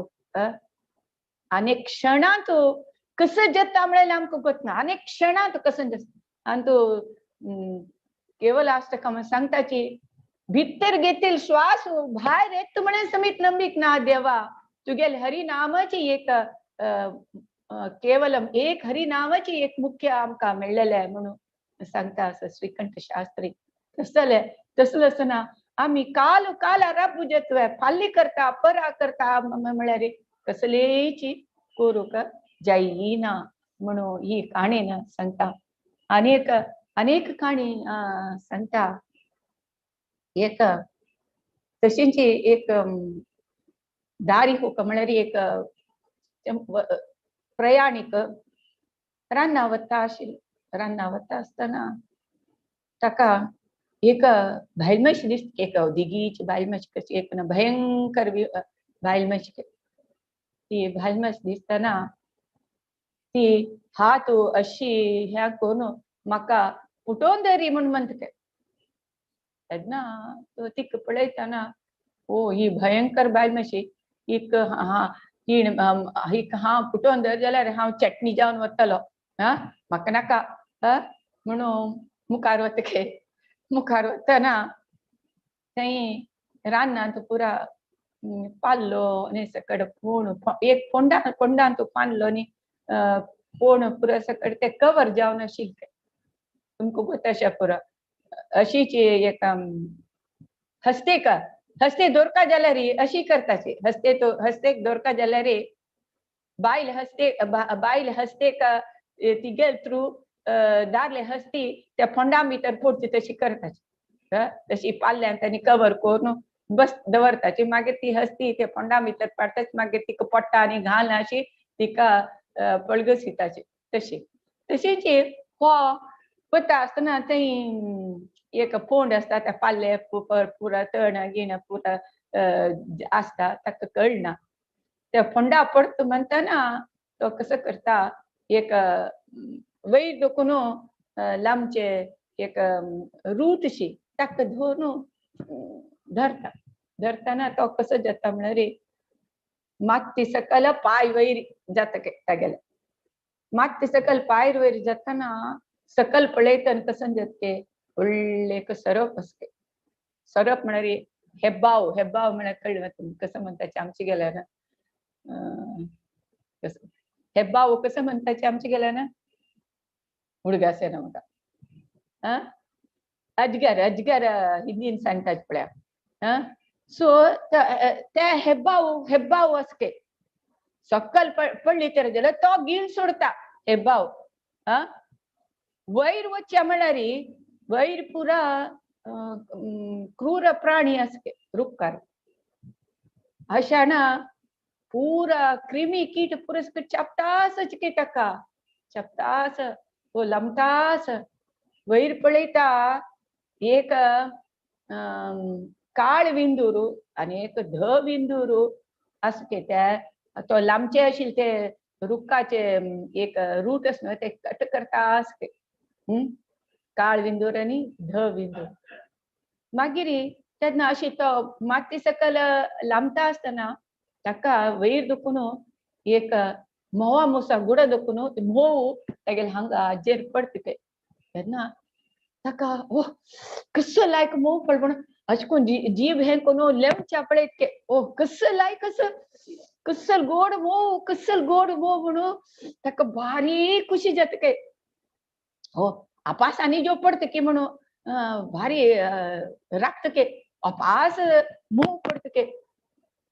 आनी क्षणांत कसं जाता म्हळ्यार आमकां गोतना आनी क्षणांत कसं जाता. आनी तूं केवल आसता सांगताची भितर घेतील श्वास भायर येत म्हणे समीत नंबीक ना देवा तुगेले हरिनामाची एक केवलम एक हरिनामाची एक मुख्य आमकां मेळ्ळेलें म्हणून सांगता आसा श्रीकंठ शास्त्री. तसले तसलो आसतना आमी काल काला राबू जातवे फाल्ली करता परा करता म्हळ्यार कसलेची करूंक जायना म्हणून ही काणी ना सांगता. अनेक अनेक काणी सांगता. एक तशींची एक दारी हुक म्हळ्यार एक प्रयाणीक रान्ना वता आशिल्लो. रान्ना वता आसतना ताका एक बायल म्हशी दिसता, एक दिगीची बायल म्हशी कशी एक भयंकर बायल म्हशी. ती बायल म्हशी दिसतना ती हात अशी ह्या करून म्हाका पुटोवन दरी म्हूण म्हणटा. तेन्ना तो तिका पळयतना ओ ही भयंकर बायल म्हशी एक हा हिका हांव पुटोवन धर जाल्यार हांव चटणी जावन वतलो, हा म्हाका नाका म्हणून मुखार वतके. मुखार वतना थंय रानांत पुरा पाल्लो आनी सकड फोण एक फोंडा फोंडांत पानलो आनी फोण पुरा सकड ते कवर जावन आशिल्लें. तुमकां गोत अशें पुरो अशीच एक हस्तेक हस्ते दोरका जाल्यार अशी करताची. हस्ते तो हस्तेक दोरका जाल्यार बायल हस्ते बायल हस्तेक तिगेल थ्रू दारले हस्ती त्या फोंडा भितर पडची तशी करताची. तशी पाल्ल्यान तांणी कवर करून बस दवरताची. मागीर ती हस्ती त्या फोंडा भितर पडटाच मागीर तिका पडटा आनी घाल अशी तिका पळगसिताची. तशी तशीच हो वता आसतना थंय एक फोंड आसता त्या पाल्ले पुरा तण गिण पुरा आसता ताका कळना. त्या फोंडा पडटा म्हणटना तो कसो करता एक वयर दोकून लांबचे एक रूटशी ताका धरून धरता. धरतना तो कसो जाता म्हळ्यार मात्ती सकल पांय वयर जाता तागेले. मात्ती सकल पांय वयर जातना सकल पळयतना कसो जाता व्हडलें एक सरप आसता. सरप म्हळ्यार हेब्बाव. हेब्बाव म्हळ्यार कळ्ळें तुमकां कसो म्हणटाचे आमचे गेल्यार कसो हेब्बाव कसो म्हणटाचे आमचे गेल्यार ना उडगास येना म्हाका. आं अजगर अजगर हिंदीन सांगतात पळया. आं सो त्या हेब्बाव हेब्बाव आसके सकल पडली तर जाल्यार तो गील सोडता हेब्बाव. आं वयर वचच्या म्हळ्यार वयर पुरा क्रूर प्राणी आसके रुक्कार अशाना पुरा क्रिमी कीट पुरस्कार चापतास की ताका चापतास तो लमतास वयर पळयता एक काळ विंदूर आनी एक ध विंदूर आसके त्या तो लांबचे आशिल्ले ते रुखाचे एक रूट आसना ते कट करता आसके. काळ विंदूर आनी ध विंदूर. मागीर तेन्ना अशी तो माती सकल लांबता आसतना ताका वयर दुखून एक म्होंवा मुसा गुडा दुखून म्होंव तागेले हांगा हाजेर पडटा. तेन्ना ताका ओ कसो लायक म्होंव पड म्हणून अशें करून जीभ हें करून लेंवच्या पळयत ओ कसो लायक कसो कसल गोड म्होंव कसल गोड म्होंव म्हणून ताका भारी खुशी जाता काय. हो अपास आनी जो पडटा की म्हणून भारी राखता के अपास म्होंव पडटा के.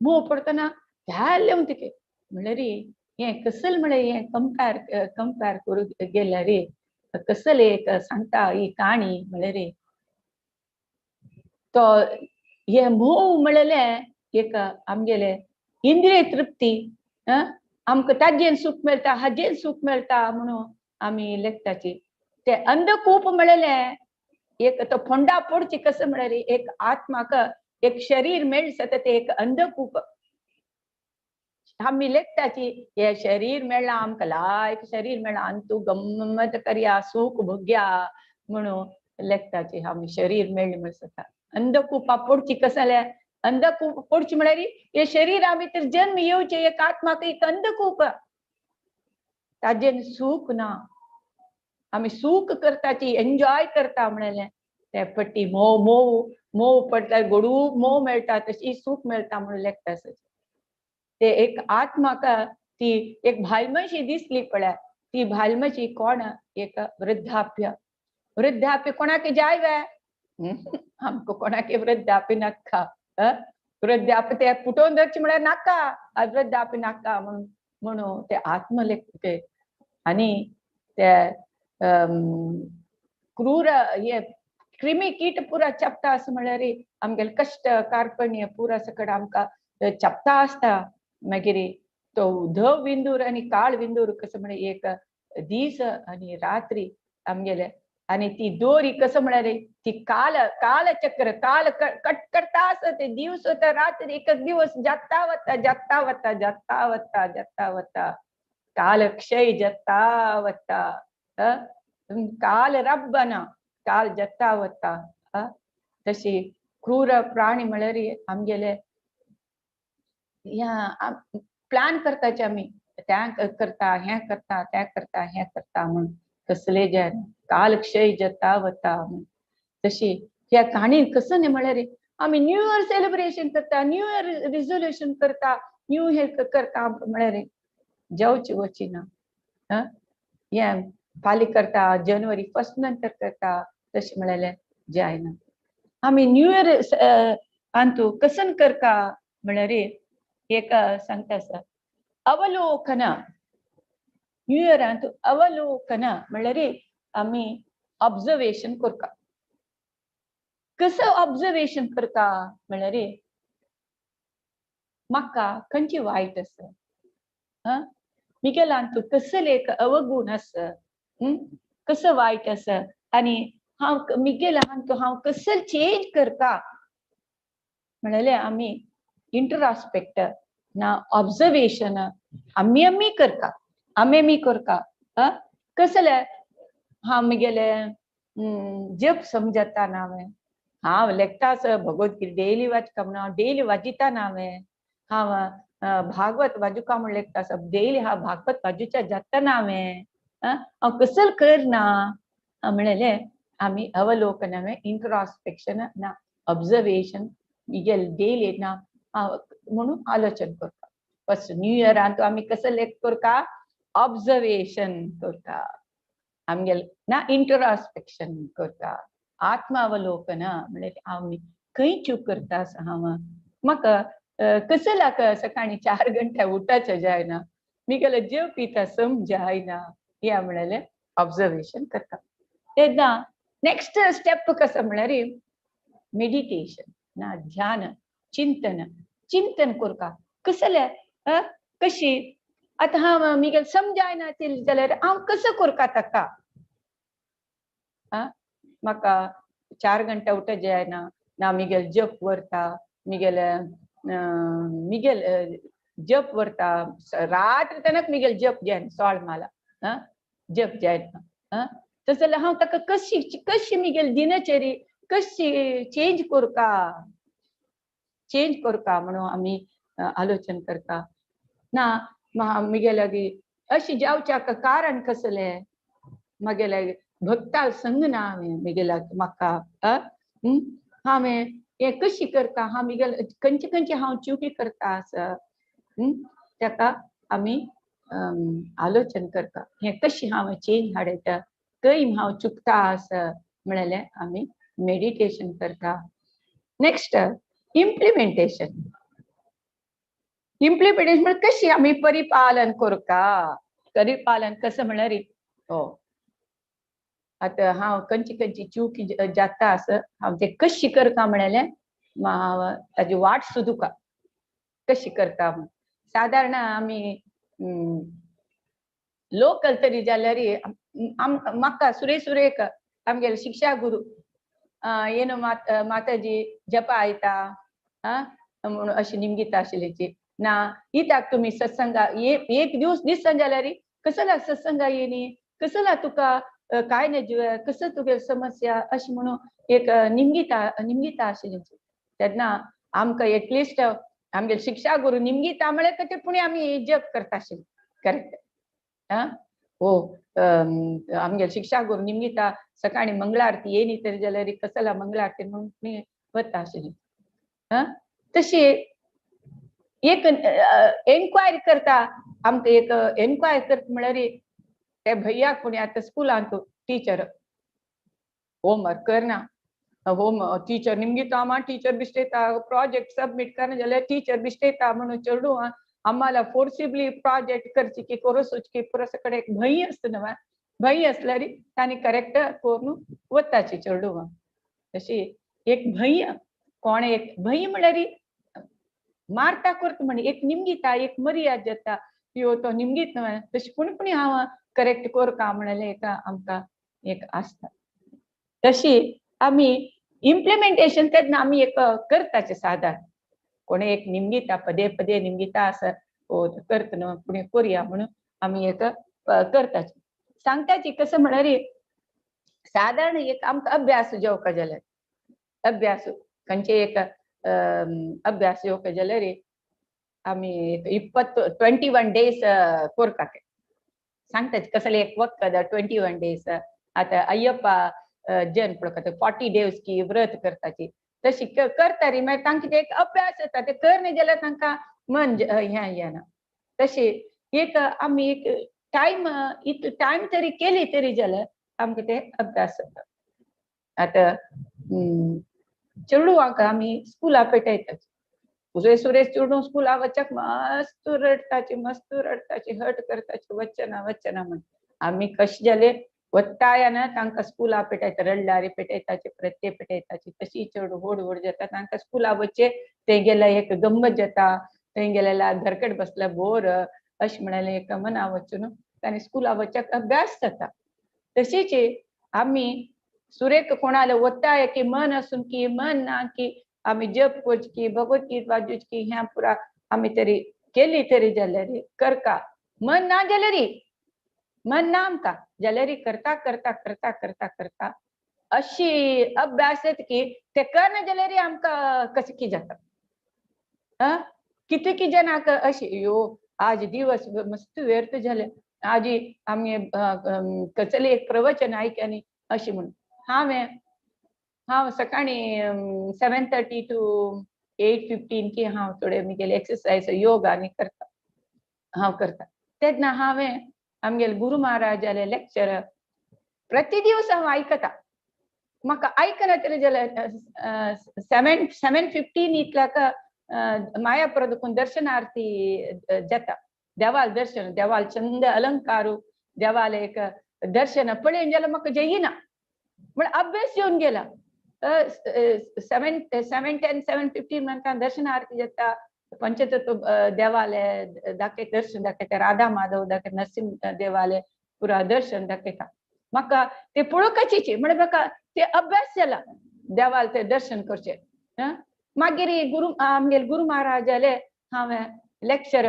म्होंव पडटना त्या लेवता के म्हणल्यार हें कसल म्हळ्यार हें कंपेर कंपेर करूंक गेल्यार कसल एक सांगता ही काणी म्हळ्यार तो हे म्होंव म्हणलें एक आमगेले इंद्रिय तृप्ती. आमकां ताजेन सूख मेळटा हाजेन सूख मेळटा म्हणून आमी लेखताची. ते अंधकूप म्हणलें एक तो फोंडा पडची कसो म्हळ्यार एक आत्माक एक शरीर मेळसता ते एक अंधकूप. आमी लेखताची हे शरीर मेळ्ळां आमकां लायक शरीर मेळ्ळां आनी तूं गम्मत करया सूख भोग्या म्हणून लेखताची आमी शरीर मेळ्ळें म्हणसता. अंधकूपा पडची कसं जाल्यार अंधकूप पडची म्हळ्यार हे शरीरा भितर जन्म येवचे एक आत्माक एक अंधकूप ताजेन सूख ना. आमी सूख करताची एन्जॉय करता म्हणलें ते पट्टी म्होंव म्होंव म्होंव पडटा गोडू म्होंव मेळटा तशी सूख मेळटा म्हणून लेखता. ते एक आत्माक ती एक भालमशी दिसली पळय ती भालमशी कोण एक वृद्धाप्य. वृद्धाप्य कोणाक जाय वे आमकां कोणाक वृद्धाप्य नाका. वृद्धाप्य ते पुटोवन धरचें म्हळ्यार नाका, वृद्धाप्य नाका म्हणून म्हणून ते आत्मलेख. आनी ते क्रूर हे क्रिमी कीट पुरा चपता असं म्हळ्यार आमगेले कश्ट कार्पण्य पुरा सकट आमकां चपता आसता. मागीर तो धव विंदूर आनी काळ विंदूर कसं म्हळ्यार एक दीस आनी रात्री आमगेले, आनी ती दोरी कसं म्हळ्यार ती काल कालचक्र काल कट करता आसा ते दिवस वता रात्री एक दिवस जाता वता जाता वता जाता वता जाता वता, कालक्षय जाता वता, काल रब्बना काल जाता वता. तशी क्रूर प्राणी म्हळ्यार आमगेले ह्या प्लॅन करताचे आमी, त्या करता हें करता त्या करता हें करता म्हूण कसले जे कालक्षय जाता वता म्हूण. तशी ह्या काणी कसं न्ही म्हळ्यार आमी न्यू इयर सेलिब्रेशन करता, न्यू इयर रिजोल्युशन करता, न्यू हे करता म्हळ्यार जेवची वची ना. हें फाल्यां करता, जानेवारी 1 नंतर करता, तशें म्हळ्यार जायना. आमी न्यू इयर अंतू कसन करता म्हळ्यार एक सांगता आसा अवलोकन. न्यू इयरांत अवलोकन म्हळ्यार आमी ऑब्जर्वेशन करता. कसं ऑब्जर्वेशन करता म्हळ्यार म्हाका खंयची वायट आसा, मिगेलांत कसले एक अवगुण आसा, कसं वायट आसा आनी हांव मिगेलांत हांव कसं चेंज करता म्हळ्यार आमी इंट्रोस्पेक्ट ना ऑब्जर्वेशन आमी आमी करता, आमी आमी करता. कसले हांव मिगेले जप समजता ना हांवें, हांव लेखताच भगवद्गीता डेली वाचता म्हणून हांव डेली वाजिता ना हांवें, हांव भागवत वाजुका म्हूण लेखता डेली हांव भागवत वाजुच्या जाता ना हांवें, हांव कसल करना म्हणलें आमी अवलोकन हांवें इंट्रोस्पेक्शन ना ऑब्जर्वेशन मिगेल डेली ना म्हणून आलोचन करता. फर्स्ट न्यू इयरांत आमी कसं लेख करता, ऑब्जर्वेशन करता आमगेल ना इंट्रोस्पेक्शन करता, आत्मावलोकन म्हळ्यार आमी खंय चूक करता आसा हांव, म्हाका कसं लाग सकाळी 4 घंटे उठाचें जायना, मिगेले जेव पिता समजायना, ह्या म्हळ्यार ऑब्जर्वेशन करता. तेन्ना नेक्स्ट स्टेप कसं म्हळ्यार मेडिटेशन ना ध्यान चिंतन. चिंतन करता कसले कशी आतां हांव मिगेल समजायना जाल्यार हांव कसं करता ताका, म्हाका 4 घंटे उठत जायना ना, मिगेल जप व्हरता, मिगेल मिगेल जप व्हरता रात्र तनक मिगेल जप जायना 16 माला जप जायना, तशें जाल्यार हांव ताका कशी कशी मिगेल दिनचरी कशी चेंज करता, चेंज करता म्हणून आमी आलोचन करता ना. मिगेले अशी जावच्याक कारण कसलें, म्हगेले भक्ता संग ना हांवें मिगेल्या म्हाका हांवें हें कशी करता, हांव मिगेल खंयचे खंयचे हांव चुकी करता आसा, ताका आमी आलोचन करता, हें कशी हांव चेंज हाडयता, खंय हांव चुकता आसा म्हणलें आमी मेडिटेशन करता. Next implementation. Implementation म्हळ्यार कशी आमी परिपालन करता, परिपालन कसं म्हळ्यार हो आतां हांव खंयची खंयची चूक जाता आसा हांव ते कशी करता म्हणलें हांव ताजी वाट सोदुका कशी करता म्हूण. सादारण आमी लोकल तरी जाल्यार म्हाका सुरेश सुरेख आमगेले शिक्षा गुरू येनो माताजी जपा आयता म्हणून अशी निमगिता आशिल्ली ना, इताक तुमी सत्संगा एक दिवस दिसन जाल्यार कसला सत्संगा येनी, कसला तुका काय नाही कसं तुगे समस्या अशी म्हणून एक निमगिता निमगिता आशिल्ली. तेन्ना आमकां एटलिस्ट आमगे शिक्षा गुरू निमगिता म्हळ्यार ते पुणे आमी जप करता आशिल्ली करेक्ट. हो आमगे शिक्षा गुरू निमगिता सकाळी मंगळारती येनी तरी जाल्यार कसला मंगळारती म्हणून मी वता आशिल्ली. तशी एक एन्क्वायरी करता आमकां एक एन्क्वायरी करता म्हळ्यार ते भैयाक कोणी आतां स्कुलांत टिचर होमवर्क करना, होम टीचर निमगिता मा टीचर बिश्टेता प्रोजेक्ट सबमिट करना जाल्यार टीचर बिश्टेता म्हणून चेडूं आम्हाला फोर्सिबली प्रोजेक्ट करची की करूच की पुरो सगळे एक भंय आसता न्हू, भंय असल्यार तांणी करेक्ट करून वताची चेडूं. तशी एक भंय कोण एक भंय म्हणल्यार मारता करता म्हण एक निमगिता एक मर्याद जाता यो तो निमगीत न्हय तशी पूण पूण हांव करेक्ट करका म्हणलें एक आमकां एक आसता. तशी आमी इम्प्लिमेंटेशन तेन्ना आमी एक करताचे सादारण कोणे एक निमगिता पदे पदे निमगिता आसा करता न्हू पूण करुया म्हणून आमी एक करताचे. सांगताची कसं म्हळ्यार सादारण एक आमकां अभ्यास जेवका जाल्यार अभ्यास खंयचे एक अभ्यास येवका जाल्यार आमी 21 डेज करता ते सांगता कसले एक वखद 21 डेज. आतां अय्यप्पा जन पळय 40 डेज की व्रत करताची तशी करता रे मागीर तांकां ते एक अभ्यास जाता ते करना जाल्यार तांकां मन हें येना. तशी एक आमी एक टायम इतलो टायम तरी केली तरी जाल्यार आमकां ते अभ्यास जाता. आतां चेडवांक आमी स्कुला पेटयतात सुरेश सुरेश चेडूं स्कुला वचक मस्त रडटाची मस्त रडटाची हट करताची वचना वचना म्हण आमी कशें जाले वत्ताय ना तांकां स्कुला पेटयता रडल्यार पेटयताची परत ते पेटयताची तशी चेडूं व्हड व्हड जाता तांकां स्कुला वचचे थंय गेल्यार एक गम्मत जाता थंय गेल्यार घरकट बसल्यार बोर अशें म्हणलें एक मना वचून तांणी स्कुला वचक अभ्यास जाता. तशीच आमी सुरेख कोणाले वताय की मन आसून की मन ना की आमी जप करची की भगवद्गीता वाचूची की ह्या पुरा आमी तरी केली तरी जाल्यार करका मन ना जाल्यार मन ना आमकां जाल्यार करता करता करता करता करता अशी अभ्यास येता की ते करना जाल्यार आमकां कशें की जाता. कितें की जनाक अशी यो आज दिवस मस्त व्यर्थ जाले आज आमी कसले एक प्रवचन आयक अशें म्हणून हांवें हांव सकाळीं 7:30 to 8:15 की हांव थोडे म्हगेले एक्सरसायज योगा आनी करता हांव करता. तेन्ना हांवें आमगेले गुरू महाराजाले लेक्चर प्रति दिवस हांव आयकता. म्हाका आयकना तरी जाल्यार 7:15 इतल्याक मायापुरा देखून दर्शन आरती जाता. देवाल दर्शन देवाल चंद अलंकारू देवाल एक दर्शन पळयन जाल्यार म्हाका जयना म्हण अभ्यास येवन गेला. 7:10 7:15 म्हणटा दर्शन आरती जाता. पंचतत्व देवालय दाखयता दर्शन दाखयता राधा माधव दाखयता नरसिंह देवालय पुरा दर्शन दाखयता. म्हाका ते पळोवपाचीच म्हणजे म्हाका ते अभ्यास जाला देवाल ते दर्शन करचे. मागीर गुरू आमगेले गुरू महाराजाले हांवें लेक्चर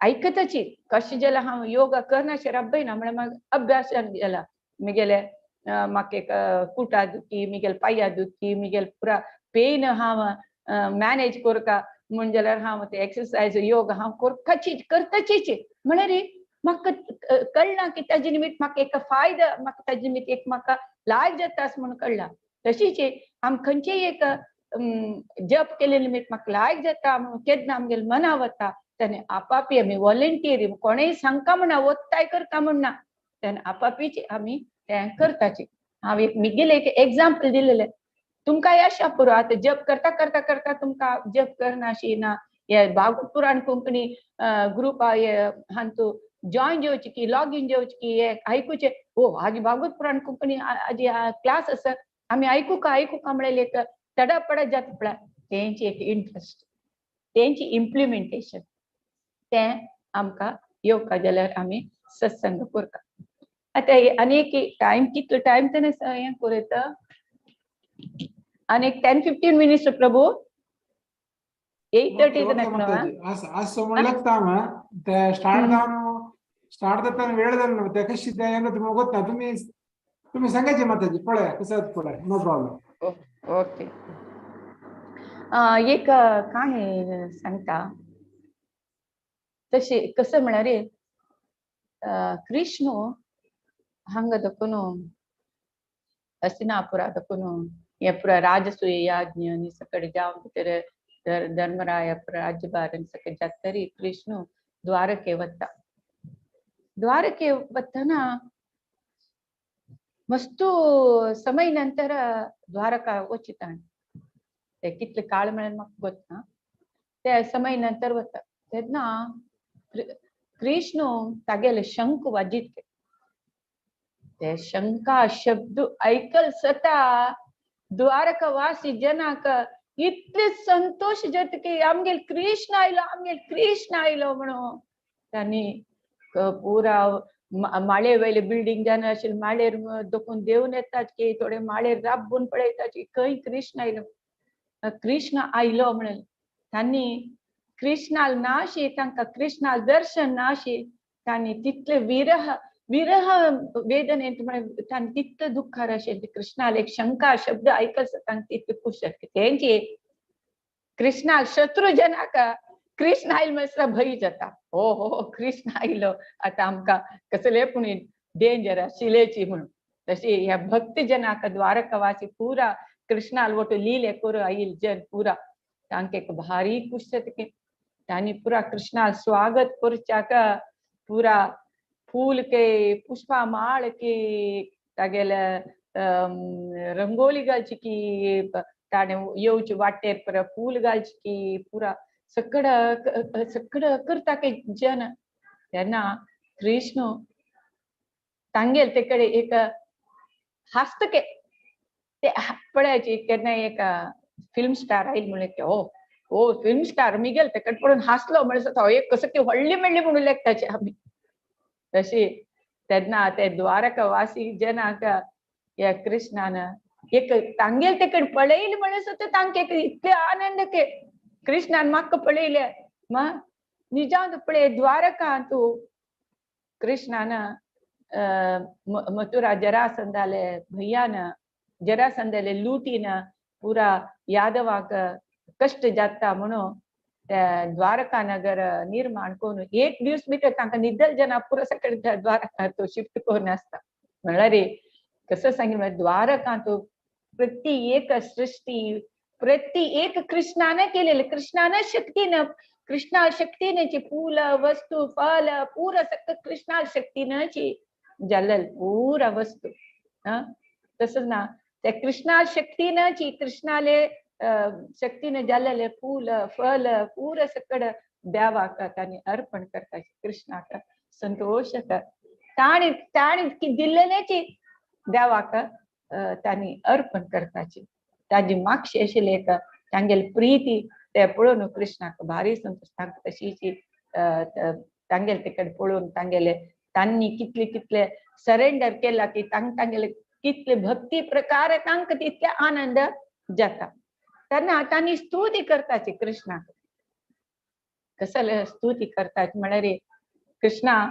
आयकताची कशें जाल्यार हांव योगा करना रब्बयना म्हळ्यार म्हाका अभ्यास जाला. म्हगेले म्हाका एक कुटा दुखी म्हगेले पांया दुखी म्हगेले पुरा पेन हांव मॅनेज करता म्हूण जाल्यार हांव ते एक्सरसायज योग हांव करताचीच करताचीच. म्हळ्यार म्हाका कळना की ताजे निमित्त म्हाका एक फायदो म्हाका ताजे निमित्त एक म्हाका लायक जाता अशें म्हणून कळ्ळां. तशीच आम खंयचेय एक जप केले निमित्त म्हाका लायक जाता म्हणून केन्ना आमगेले मना वता तेन्ना आपापी आमी वॉलंटियर कोणेय सांगका म्हणना वत्ताय करता म्हणना तेन्ना आपापीच आमी तें करताची. हांव एक म्हगेलें एक एग्जाम्पल दिलेलें तुमकां अशें पुरो. आतां जप करता करता करता तुमकां जप करना अशी ना हे भागवत पुराण कोंकणी ग्रुप हांतू जॉयन जेवची की लॉग इन जेवची की हे आयकुचें ओ आज भागवत पुराण कोंकणी आज क्लास आसा आमी आयकुका आयकुका म्हणल्यार एक तडापडा जाता पळय तेंची एक इंट्रस्ट तेंची इम्प्लिमेंटेशन तें आमकां येवका जाल्यार आमी सत्संग करता. आतां आनी एक टायम कितलो टायम तेणें हें करूं येता आनी 10-15 मिनिट्स प्रभू 8:30 असं म्हणलं ते स्टार्ट जावन स्टार्ट जाताना वेळ जालो ते कशी ते ಗೊತ್ತಾ तुम्ही तुम्ही सांगायचे माताजी पळया कसं पळया नो प्रॉब्लेम. ओके एक काणी सांगता. तशी कसं म्हळ्यार कृष्ण हांगा देखून हस्तिनापुरा देखून हे पुरा राजसूय याज्ञ आनी सगळे जावन भितर धर्मराय राज्यभार आनी सगळे जाता तरी कृष्ण द्वारके वता. द्वारके वतना मस्तू समय नंतर द्वारका वचिता ते कितले काळ म्हळ्यार म्हाका गोत ना ते समय नंतर वता तेन्ना कृष्ण तागेले शंख वाजीत ते शंका शब्द ऐकल सता द्वारकावासी जनाक इतले संतोष जाता की आमगेल कृष्ण आयलो आमगेल कृष्ण आयलो म्हणून तांणी पुरा माळे वयले बिल्डींग जावन आशिल्ले माळेर दोकून देवन येतात की थोडे माळेर राबून पळयतात की खंय कृष्ण आयलो कृष्ण आयलो म्हणून तांणी कृष्णाल नाशी तांकां कृष्णाल दर्शन नाशी तांणी तितले विरह विरह वेदनेंत म्हळ्यार तांणी तितले दुख्खार आशिल्ले कृष्णाल एक शंका शब्द आयकल तांकां तितले खूश जाता तेंची कृष्णाल शत्रू जनाक कृष्ण आयल म्हणल्यार भंय जाता हो हो कृष्ण आयलो आतां आमकां कसले पूण डेंजर आशिल्लेची म्हणून तशी ह्या भक्त जनाक द्वारकावासी पुरा कृष्णाल वटू लिले करू आयल जन पुरा तांकां एक भारी खुश जाता की तांणी पुरा कृष्णाल स्वागत करच्याक पुरा फूल के पुष्पा माळ के तागेले रंगोली घालची की ताणें येवचे वाटेर पुरा फूल घालची की पुरा सगळं सगळं करता की जन तेन्ना कृष्ण तांगेल ते कडेन एक हासतके ते पळयाची केन्ना एक फिल्म स्टार आयल म्हणलें की हो हो फिल्म स्टार मिगेल ते कडेन पळोवन हासलो म्हणल्यार तो एक कसं की व्हडली मेळ्ळी म्हणून लेखताचे आमी तशी तेन्ना ते द्वारकावासी जनाक ह्या कृष्णान एक तांगेल ते कडेन पळयले म्हणल्यार सुद्दां तांकां एक इतले आनंद के कृष्णान म्हाका पळयले मा निजांत पळय द्वारका तूं कृष्णान मथुरा जरासंधाले भैयान जरासंधाले लुटीन पुरा यादवाक कष्ट जाता म्हणून द्वारका नगर निर्माण करून एक दिवस भितर तांकां निदल जना पुरा सगळे द्वारका तो शिफ्ट करून आसता म्हणल्यार रे कसं सांगेल म्हळ्यार द्वारका तो प्रति एक सृष्टी प्रति एक कृष्णाने केलेले कृष्णाने शक्तीनं कृष्णा शक्तीने फूल वस्तू फल पुरा सगळं कृष्णा शक्तीनं जालेल पुरा वस्तू तसंच ना त्या कृष्णा शक्तीनं कृष्णाले शक्तीने जालेले फूल फल पुरा सगळं देवाक तांणी अर्पण करता कृष्णाक संतोष ताणी ताणी दिल्लेलेची देवाक तांणी अर्पण करताची ताजी मागशी आशिल्ली एक तांगेली प्रिती ते पळोवन कृष्णाक भारी संतोष तांकां तशीची तांगेले ते कडेन पळोवन तांगेले तांणी कितले कितले सरेंडर केला की तांगेले कितले भक्ती प्रकार तांकां तितले आनंद जाता तेन्ना तांणी स्तुती करताची कृष्णाक कसले स्तुती करतात म्हळ्यार कृष्णा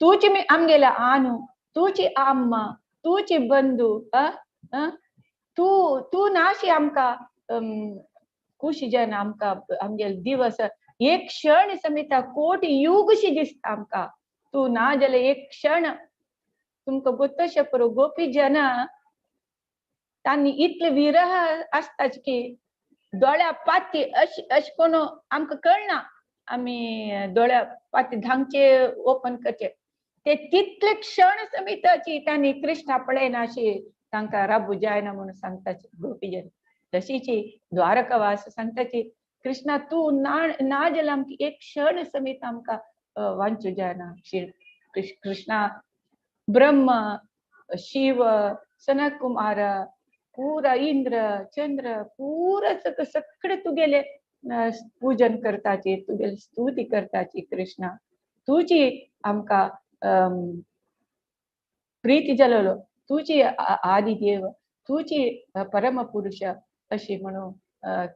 तूची मी आमगेले आनू तूची आम्मा तूची बंधू तू तू नाशी आमकां खुशी जन आमकां आमगेले दिवस एक क्षण समिता कोटी युगशी दिसता आमकां तू ना जाल्यार एक क्षण तुमकां गोतशें पुरो गोपी जन तांणी इतले विरह आसताच की दोळ्या पाती अशें अशें कोण आमकां कळना आमी दोळ्या पाती धांगचे ओपन करचे ते तितले क्षण समिताची तांणी कृष्णा पळयना अशी तांकां राबू जायना म्हणून सांगताची गोपीजन तशीची द्वारकावास सांगताची कृष्णा तूं ना ना जाल्यार आमकां एक क्षण समेत आमकां वांचू जायना कृष्णा ब्रह्म शिव सनत कुमार पुरा इंद्र चंद्र पुरा सगळे तुगेले पूजन करताची तुगेले स्तुती करताची कृष्णा तुजी आमकां प्रीती जालोलो तुजी आदिदेव तुजी परमपुरुष अशी म्हणून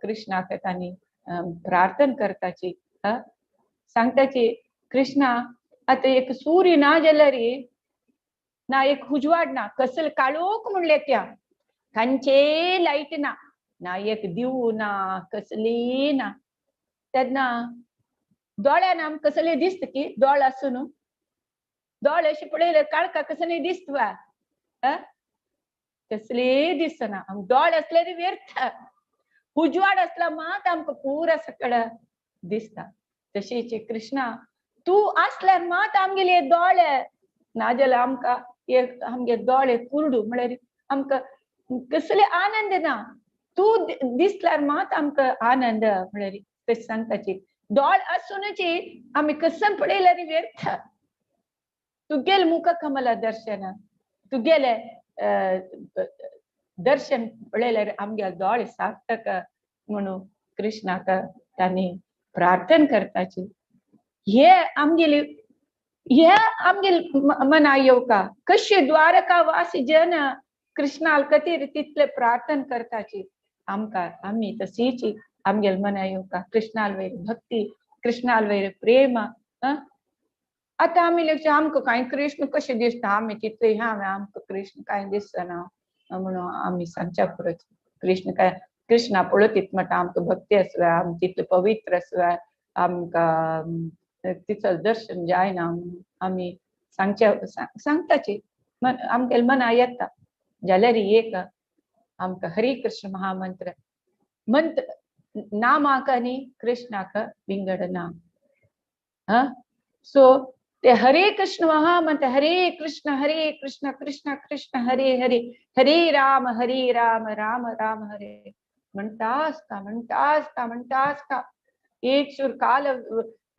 कृष्णाक तांणी प्रार्थना करताची सांगताची कृष्णा आतां एक सूर्य ना जाल्यार ना एक उजवाड ना कसले काळोख म्हणले त्या तांचे लायट ना ना एक दिव ना कसली ना तेन्ना दोळ्यान आमकां कसले दिसता की दोळ आसून दोळे अशे पळयले काळखा कसले दिसता वा कसले दिसना दोळे असले व्यर्थ उजवाड असला मात आमकां पुरा सगळं दिसता तशीच कृष्णा तूं आसल्यार मात आमगेले दोळे नाजाल्यार आमकां एक आमगे दोळे कुरडू म्हळ्यार आमकां कसले आनंद ना, तूं दिसल्यार मात आमकां आनंद म्हळ्यार तशें सांगताची. दोळ आसूनच आमी कसम पळयल्यार व्यर्थ. तुगेले मुख कमला दर्शन, तुगेले दर्शन पळयल्यार आमगे दोळे सार्थक म्हणून कृष्णाक तांणी प्रार्थना करताची. हे आमगेले हे आमगेले मना येवका कशे द्वारका वासी जन कृष्णाल खातीर तितले प्रार्थना करताची. आमकां आमी तशीच आमगेले मना येवका कृष्णाल वयर भक्ती, कृष्णाल वयर प्रेम. आतां आमी लेगीत आमकां कांय कृष्ण कशें दिसता, आमी तितले ह्या आमकां कृष्ण कांय दिसना म्हणून आमी सांगच्या पुरो. कृष्ण काय कृष्णा पळयतीत म्हणटा आमकां भक्ती आसल्या, आमी तितले पवित्र आसल्या, आमकां तिचो दर्शन जायना आमी सांगच्या सांगताची. आमगेले मना येता जाल्यार एक आमकां हरे कृष्ण महामंत्र मंत्र नामाक आनी कृष्णाक विंगड नाम. सो ते हरे कृष्ण महामंत्र, हरे कृष्ण हरे कृष्ण कृष्ण कृष्ण हरे हरे, हरे राम हरे राम राम राम हरे म्हणटा आसता म्हणटा आसता म्हणटा आसता. एक सूर काल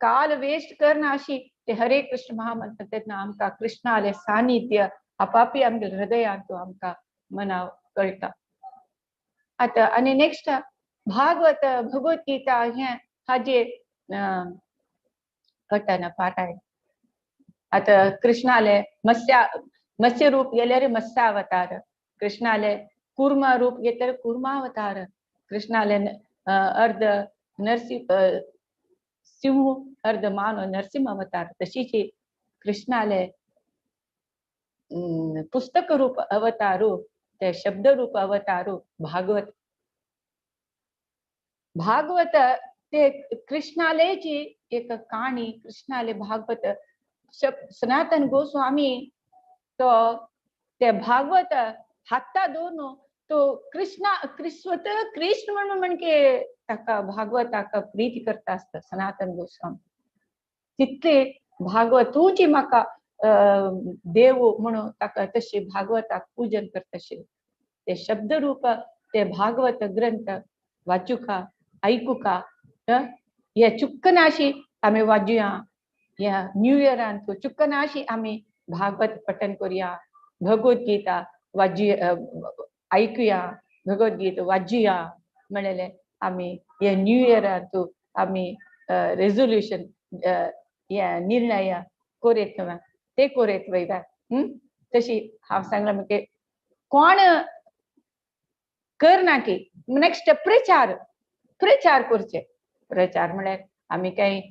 काल वेस्ट करना अशी ते हरे कृष्ण महामंत्र तेन्ना आमकां कृष्णाले सानिध्य आपापी आमगे हृदयांत आमकां मना कळटा. आतां आनी नेक्स्ट भागवत भगवद्गीता हें हाजे कळटा पारायण. आतां कृष्णाले मत्स्य मत्स्य रूप गेल्यार मत्स्यावतार, कृष्णाले कूर्म रूप घेतल्यार कूर्मावतार, कृष्णाले अर्ध नरसिंह सिंह अर्ध मानव नरसिंह अवतार, तशीच कृष्णाले पुस्तक रूप अवतारू ते शब्द रूप अवतारू भागवत. भागवत ते कृष्णालेची एक काणी, कृष्णाले भागवत सनातन गोस्वामी तो ते भागवत हाता दोन तो कृष्णा कृष्णत कृष्ण म्हणून म्हणके ताका भागवताक प्रीती करता आसता सनातन गोस्वामी. तितले भागवतूची म्हाका देव म्हणून ताका तशी भागवताक पूजन करताशे. ते शब्दरूप ते भागवत ग्रंथ वाचुका आयकुका हे चुक्कनाशी आमी वाजुया. ह्या न्यू इयरान चुक्कनाशी आमी भागवत पठन करुया, भगवद्गीता वाजुया आयकुया, भगवद्गीता वाजुया म्हणलें आमी हे न्यू इयरान आमी रेजोल्युशन हे निर्णय कोरेत ते कोरेत वयता. तशी हांव सांगलां म्हणजे कोण करना की नेक्स्ट प्रचार प्रचार करचे. प्रचार म्हळ्यार आमी कांय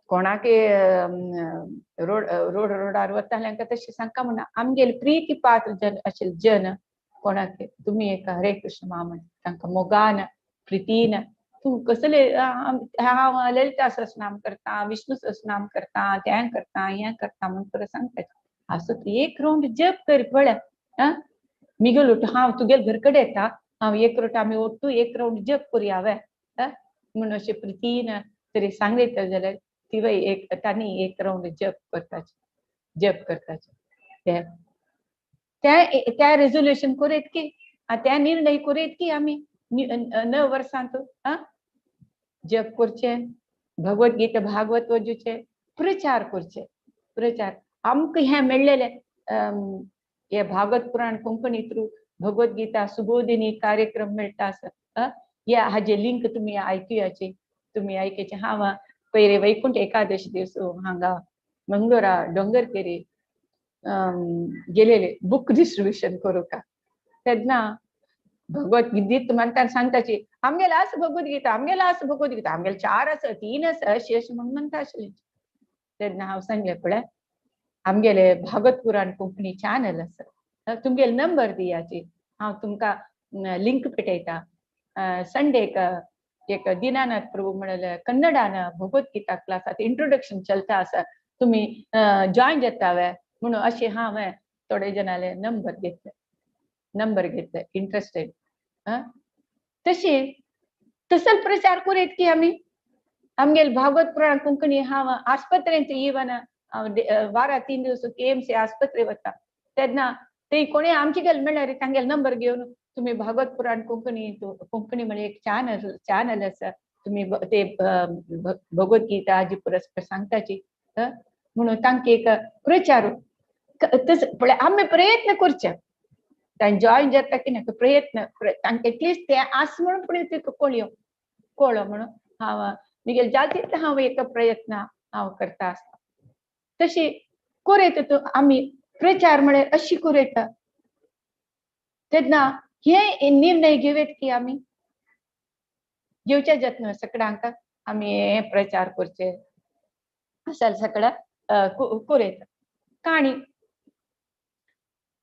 कोणाक रोड रोड रोडार वता तांकां तशें सांगता म्हणून आमगेले प्रिती पात्र जन अशे जन कोणाक तुमी एक हरे कृष्ण महामंत्र तांकां मोगान प्रितीन तूं कसले हांव ललिता सहस्रनाम करता, विष्णू सहस्रनाम करता, तें करता हें करता म्हूण परत सांगता. असो तूं एक रावंड जप कर पळय. मिगेलो हांव तुगेले घर कडेन येता, हांव एक रोट आमी ओट्टू एक रावंड जप करुया वे म्हणून अशें प्रितीन तरी सांगले जाल्यार तिवय एक तांणी एक रावंड जप करताचे जप करताचे. ते त्या रेजोल्युशन करीत की त्या निर्णय करीत की आमी 9 वर्सांत जप करचे, भगवद्गीता भागवत वाचुचे, प्रचार करचे. प्रचार आमकां हें मेळ्ळेलें हे भागवत पुराण कोंकणी थ्रू भगवद्गीता सुबोधिनी कार्यक्रम मेळटा आसा. ह्या हाजे लिंक तुमी आयकुयाची, तुमी आयकुचे. हांव पयले वैकुंठ एकादशी दिवस हांगा मंगलोरा डोंगरकेरी गेलेले बुक डिस्ट्रिब्युशन करूका तेन्ना भगवद्गीता म्हणटा सांगताची आमगेले आसा भगवद्गीता, आमगेले आसा भगवद्गीता, आमगेले 4 आसा 3 आसा अशें अशें म्हूण म्हणटा आशिल्लें. तेन्ना हांव सांगलें पळय आमगेले भागवत पुराण कोंकणी चॅनल आसा, तुमगेले नंबर दियाची, हांव तुमकां लिंक पेटयता. संडेक एक दीनानाथ प्रभू म्हणले कन्नडान भगवद्गीता क्लास आतां इंट्रोडक्शन चलता आसा, तुमी जॉयन जाता वे म्हणून अशें हांवें थोडे जाणाले नंबर घेतले, नंबर घेतले इंट्रस्टेड. तशी तसल प्रचार करीत की आमी आमगेले भागवत पुराण कोंकणी हांव आस्पत्रेंत इवन हांव वारा 3 दिवस केएमसी आस्पत्रे वता तेन्ना ते कोणी आमचे गेले म्हणल्यार तांगेले नंबर घेवन तुम्ही भागवत पुराण कोंकणी कोंकणी म्हळ्यार एक चॅनल चॅनल आसा, तुम्ही ते भगवद्गीता आजी पुरस्कार सांगताची म्हणून तांकां एक प्रचार तस पळय आमी प्रयत्न करचे तांकां जॉयन जाता की नाका प्रयत्न तांकां एटलिस्ट ते आस म्हणून पुणून ते कळयो कळो म्हणून हांव मिगेल जाता तितलें हांव एक प्रयत्न हांव करता आसता. तशी कोरेत तूं आमी प्रचार म्हळ्यार अशी कोरेता तेन्ना हे निर्णय घेवयत की आमी घेवचे जत्न सगळ्यांक आमी हे प्रचार करचे असल सगळं कोरेता. काणी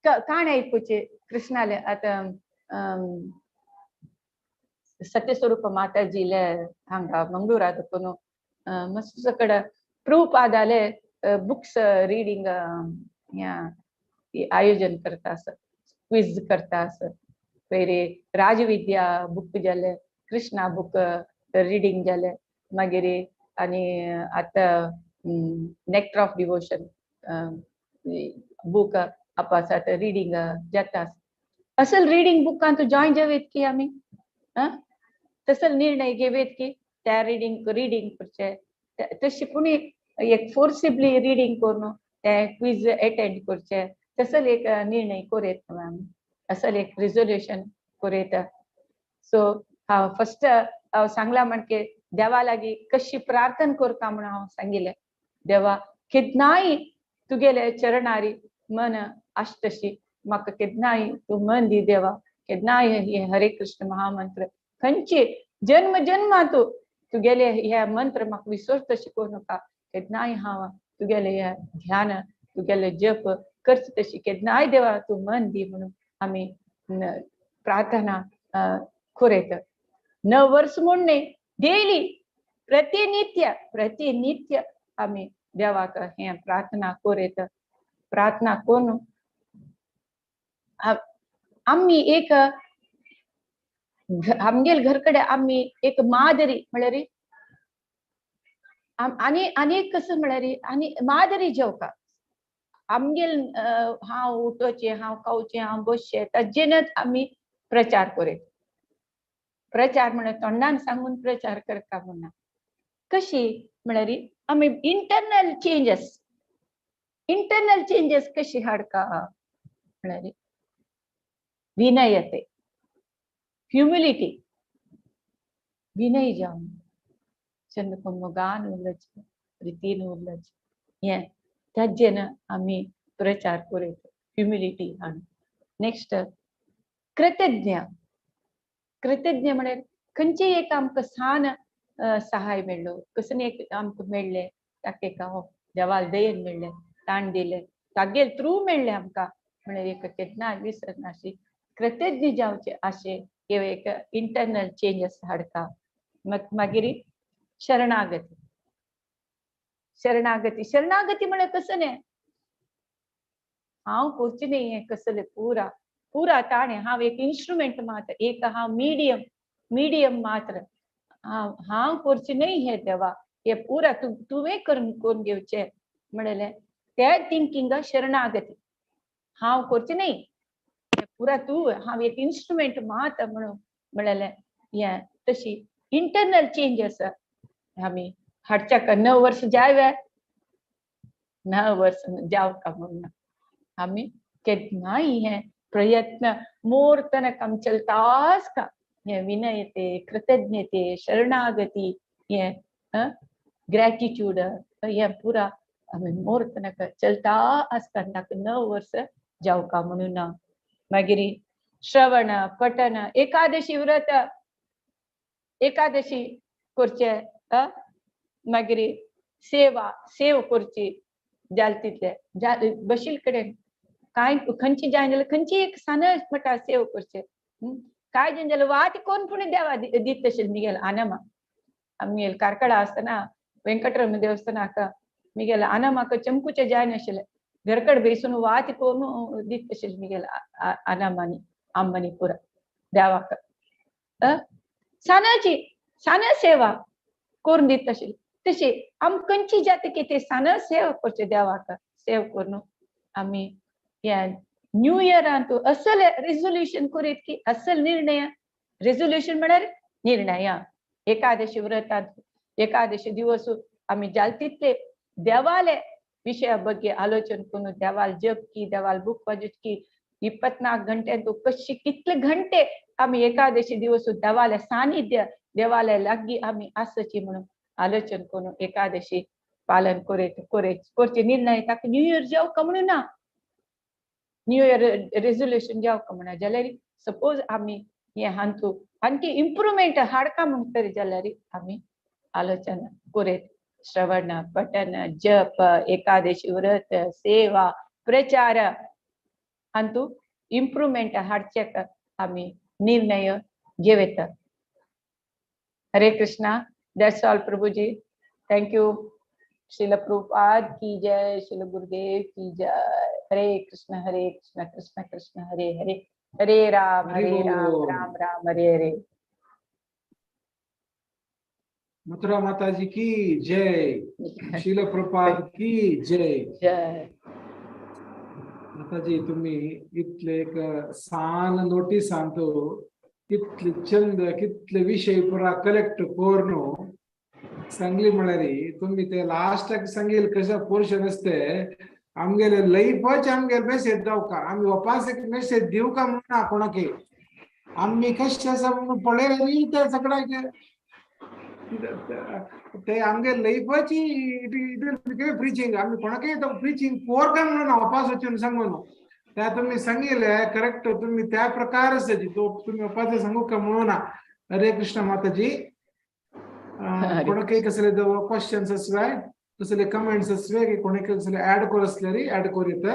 काणी आयकुचे कृष्णाले आतां सत्यस्वरूप माताजीले हांगा मंगळूरा देखून मस्त सगळं प्रभुपादाले बुक्स रिडींग आयोजन करता आसत, क्विज करता आसत, पयलीं राजविद्या बुक जाले, कृष्णा बुक रिडींग जाले, मागीर आनी आतां नेक्टर ऑफ डिवोशन बूक आसात रिडींग जाता. असल रिडींग बुकान तूं जॉयन जावयत की आमी तसल निर्णय घेवयत की त्या रिडींग रिडींग करचे तशी पुणी एक फोर्सिबली रिडींग करून ते क्विज अटेंड करचे तसल एक निर्णय करूं आमी, असल एक रिजोल्युशन करूं. सो हांव फस्ट हांव सांगला म्हणके देवा लागीं कशी प्रार्थना करता म्हणून हांव सांगिल्लें, देवा केन्नाय तुगेले चरणारी मन आसतशी म्हाका केन्नाय तूं मन दी देवा, केन्नाय हे हरे कृष्ण महामंत्र खंयचे जन्म जन्मा तूं तुगेले हे मंत्र म्हाका विसरतशी करूं नाका, केन्नाय हांव तुगेले हे ध्यान तुगेले जप करचे तशी केन्नाय देवा तूं मन दी म्हणून आमी प्रार्थना करूं. 9 वर्स म्हूण न्ही, डेली प्रतिनित्य प्रतिनित्य आमी देवाक हे प्रार्थना करूं. प्रार्थना करून आमी एक आमगेल घर कडेन आमी एक मादरी म्हळ्यार आनी आनी कसं म्हळ्यार आनी मादरी जेवका आमगेल हांव उठोवचें हांव खावचें हांव बसचें ताजेनच आमी प्रचार करूं. प्रचार म्हळ्यार तोंडान सांगून प्रचार करता म्हणना, कशी म्हळ्यार आमी इंटरनल चेंजस इंटरनल चेंजस कशी हाडका म्हळ्यार विनयते ह्युमिलिटी विनय जावन चंद मोगान उरलचें रितीन उरलचें हें ताजेन आमी प्रचार करूं ह्युमिलिटी हाडून. नेक्स्ट कृतज्ञ. कृतज्ञ म्हळ्यार खंयचेय एक आमकां सान सहाय मेळ्ळो कसलें एक आमकां मेळ्ळें ताका एक हांव देवाल दयेन मेळ्ळें ताण दिलें तागेल थ्रू मेळ्ळें आमकां म्हळ्यार एक केन्ना विसरना अशी कृतज्ञ जावचें अशें एक इंटरनल चेंजस हाडका. मागीर शरणागती. शरणागती शरणागती म्हळ्यार कसं न्ही हांव करचें न्ही हें कसलें पुरा पुरा ताणें हांव एक इन्स्ट्रुमेंट मात्र एक हांव मिडियम मिडियम मात्र हांव हांव करचें न्ही हें देवा हे पुरा तुवें करून करून घेवचें म्हणलें ते थिंकींग शरणागती. हांव करचें न्ही पुरा तूं हांव एक इन्स्ट्रुमेंट मात्र म्हणून म्हणलें हें तशी इंटरनल चेंजस आमी हाडच्याक 9 वर्स जाय 9 वर्स जावका म्हणून आमी केन्नाय हें प्रयत्न मोर तनक आम चलताच का हें विनयते कृतज्ञते शरणागती हें ग्रॅटिट्यूड हें पुरा आमी मोर तनक चलता आसता ताका 9 वर्स जावका म्हणून. मागीर श्रवण पठन एकादशी व्रत एकादशी करचे मागीर सेवा सेव करची जाल तितले बशील कडेन कांय खंयची जायना जाल्यार खंयची एक सान म्हणटा सेव करचे काय जायना जाल्यार वात कोण पूण देवा दीत तशें मिगेल आनमा आमगेल कार्कळा आसतना वेंकटरमण देवस्थानाक मिगेल आनमाक चमकुचे जायनाशिल्लें घरकड बेसून वात कोण दीत तशें मिगेल आनमानी आम्मानी पुरा देवाक सानाची साना सेवा करून दीत तशी तशी आम खंयची जाता की ते सान सेवा करचे देवाक सेव करून आमी ह्या न्यू इयरांत असल रेजोल्युशन करीत की असल निर्णय. रेजोल्युशन म्हळ्यार निर्णय. एकादशी व्रतांत एकादशी दिवस आमी जाल तितले देवाले विशया ಬಗ್ಗೆ आलोचन करून देवाल जप की देवाल बुक वाजूच की 24 घंटे तो कशी कितले घंटे आमी एकादशी दिवस देवाले सानिध्य देवाले लागीं आमी आसची म्हणून आलोचन करून एकादशी पालन करीत करीत करचे निर्णय. ताका न्यू इयर जावं का म्हणून ना, न्यू इयर रेजोल्युशन जावं का म्हणा जाल्यार सपोज आमी हे हांतू आणखी इम्प्रुवमेंट हाडका म्हणून तरी जाल्यार आमी आलोचन करीत श्रवण पठन जप एकादशी व्रत सेवा प्रचार हांतू इम्प्रुवमेंट हाडचे आमी निर्णय घेवता. Hare Krishna. That's all Prabhuji. Thank you. Srila Prabhupada की जय, श्रील गुरुदेव की जय. हरे कृष्ण कृष्ण कृष्ण हरे हरे, हरे राम हरे राम बोल. राम राम हरे हरे. मथुरा माता जी की जय, श्रील प्रभुपाद की जय. जय. माताजी तुम्ही इतले एक सान नोटीस सांगतो, कितले चंद कितले विषय पुरा कलेक्ट करून सांगली म्हळ्यार तुम्ही ते लास्टाक सांगेल कसं पोर्शन असते आमगेले लईफच आमगेले मेसेज जावका आमी वापास एक मेसेज दिवं का म्हणून ना कोणाक आमी कशें आसा म्हणून पळयले न्ही ते सगळ्याक ते आमगे लईफाची it preaching आमी कोणाकय तो प्रिचींग कोर का म्हणून वापास वचून सांगून त्या तुम्ही सांगितले करेक्ट तुम्ही त्या प्रकारच तो तुम्ही वापास सांगू का म्हणून ना. हरे कृष्ण माताजी. कोणाकय कसले क्वेश्चन्स असले कसले कमेंट्स असले की कोणाक कसले ऍड कर असले ऍड कर येत.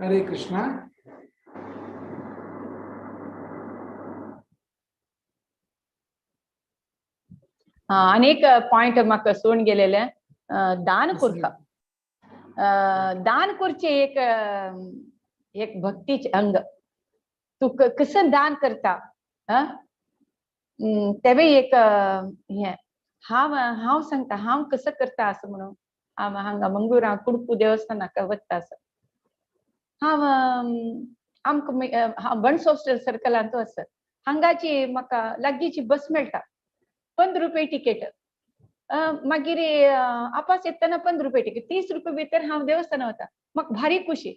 हरे कृष्ण. आनी एक पॉइंट म्हाका सोडून गेलेले दान करता. दान करचे एक एक भक्तीचे अंग. तू कसं दान करता तेवूय एक हें. हांव हांव सांगता हांव कसं करता असं म्हणून हांव हांगा मंगळुरा कुडपू देवस्थानाक वता आसा. हांव आमकां बंड्स हॉस्टेल सर्कलांत आसा. हांगाची म्हाका लागींची बस मेळटा 15 रुपये तिकेट. मागीर आपास येतना 15 रुपये तिकेट 30 रुपये भितर हांव देवस्थाना वता. म्हाका भारी खुशी.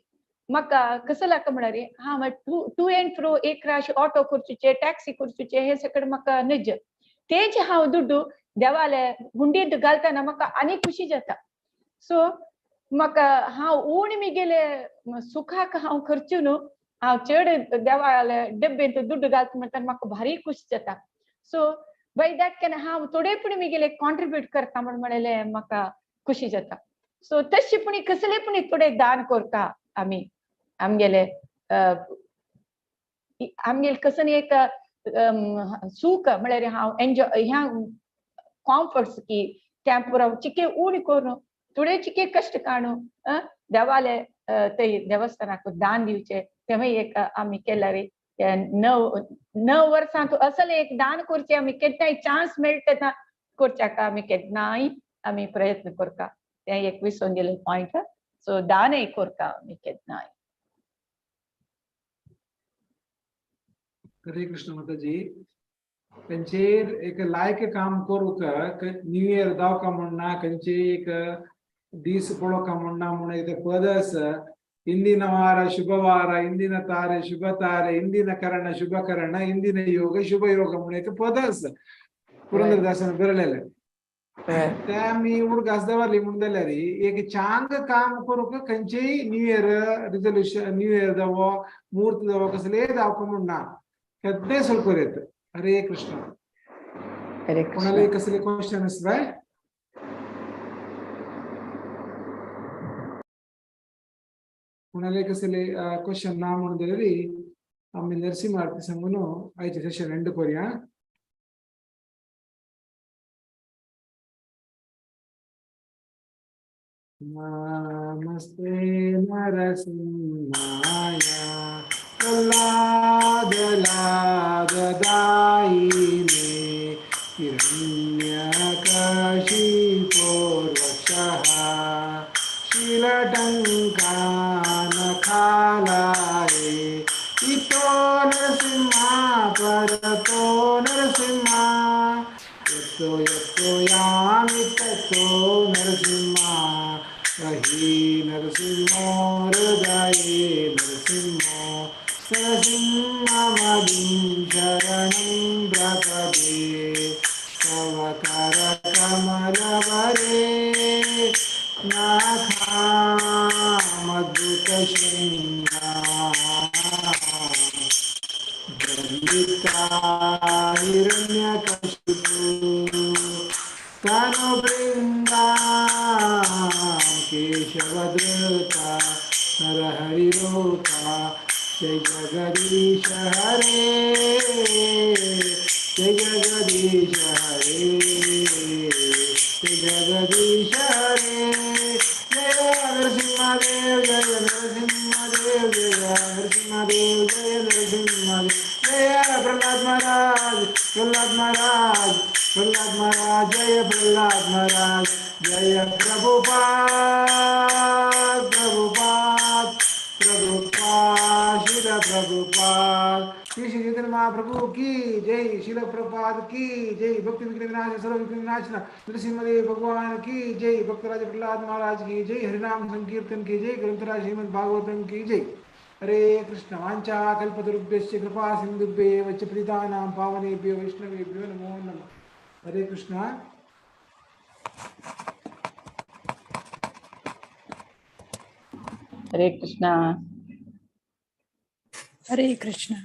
म्हाका कसं लाका म्हळ्यार हांव टू एंड फ्रो एक राश ऑटो करचें टॅक्सी करचें हे सगळें म्हाका नज. तेच हांव दुड्डू देवाले हुंडींत घालतना म्हाका आनी खुशी जाता. सो म्हाका हांव उण मिगेले सुखाक हांव खर्चू न्हू हांव चड देवाले डब्बेंत दुड्डू घालता म्हणटा म्हाका भारी खुशी जाता. सो बाय that केन्ना हांव थोडे पूण मिगेले कॉन्ट्रिब्यूट करता म्हण म्हणलें म्हाका खुशी जाता. सो तशें पूण कसले पूण थोडे दान करता आमी आमगेले आमगेले कसं एक सुख म्हळ्यार हांव एन्जॉय ह्या कॉम्फर्ट्स की त्या पुरा चिके उण करून थोडे चिके कश्ट काडून देवाले ते देवस्थानाक दान दिवचे तेवूय एक आमी केल्यार 9 वर्सां असल एक दान करचे आमी केन्नाय चान्स मेळटा करच्याक आमी केन्नाय आमी प्रयत्न करता. तें एक विसरून गेले पॉयंट. सो दानय करता आमी केन्नाय. हरे कृष्ण माताजी. खंयचेर एक लायक काम करूंक न्यू इयर जावका म्हणना खंयचे एक दीस पळोवका म्हणना म्हणून एक पद आसा. ಇಂದಿನ ವಾರ ಶುಭವಾರ, ಇಂದಿನ ತಾರೆ ಶುಭ ತಾರೆ, ಇಂದಿನ ಕರಣ ಶುಭ ಕರಣ, ಇಂದಿನ ಯೋಗ ಶುಭ ಯೋಗ म्हणून एक पद आसा. पुरंदरदासान बरयलेलें. ते आमी उडगास दवरली म्हणून जाल्यार एक चांग काम करूंक खंयचेय new year resolution new year जावो मुहूर्त जावो कसलेय जावका म्हणना केद्दें सुरू येत. हरे कृष्ण. हरे कृष्ण. कोणाला कसले क्वेश्चन आसले? कोणाला कसले क्वेश्चन ना म्हणून जाल्यार आमी नरसिंह आरती सांगून आयचे सेशन एंड करूया. नमस्ते नरसिंहाय प्रह्लाद लाददायिने हिरण्यकशिपो परतो नरसिंह, यतो यतो यामि ततो नरसिंह, रहि नरसिंहो हृदये नरसिंहो, नरसिंहमदिं शरणं प्रपदे। तव करकमलवरे नाथामद्भुतशृङ्गा, दलिता हिरण्यकशिपु तनुभृङ्गा, केशवधृता नरहरिरूपा, जय जगदीश हरे, जय जगदीश हरे, जय जगदीश हरे। जय नरसिंहदेव, जय नरसिंहदेव, जय नरसिंहदेव, जय नरसिंहदेव, जय प्रहलाद महाराज, प्रहलाद महाराज, प्रहलाद महाराज, जय प्रहलाद महाराज, जय प्रभुपाद, प्रभुपाद, प्रभुपाद, श्रील प्रभुपाद। श्री श्री चैतन्य महाप्रभु की जय, श्रील प्रभुपाद की जय, भक्ति विघ्न विनाश सर्व विघ्न विनाशन नरसिंहदेव भगवान की जय, भक्तराज प्रहलाद महाराज की जय, हरिनाम संकीर्तन की जय, ग्रंथराज श्रीमद् भागवतम की जय। हरे कृष्ण। वाञ्छा कल्पतरुभ्यश्च कृपा सिन्धुभ्येव च पतितानां पावनेभ्यो वैष्णवेभ्यो नमो नमः। हरे कृष्ण। हरे कृष्णा। हरे कृष्णा।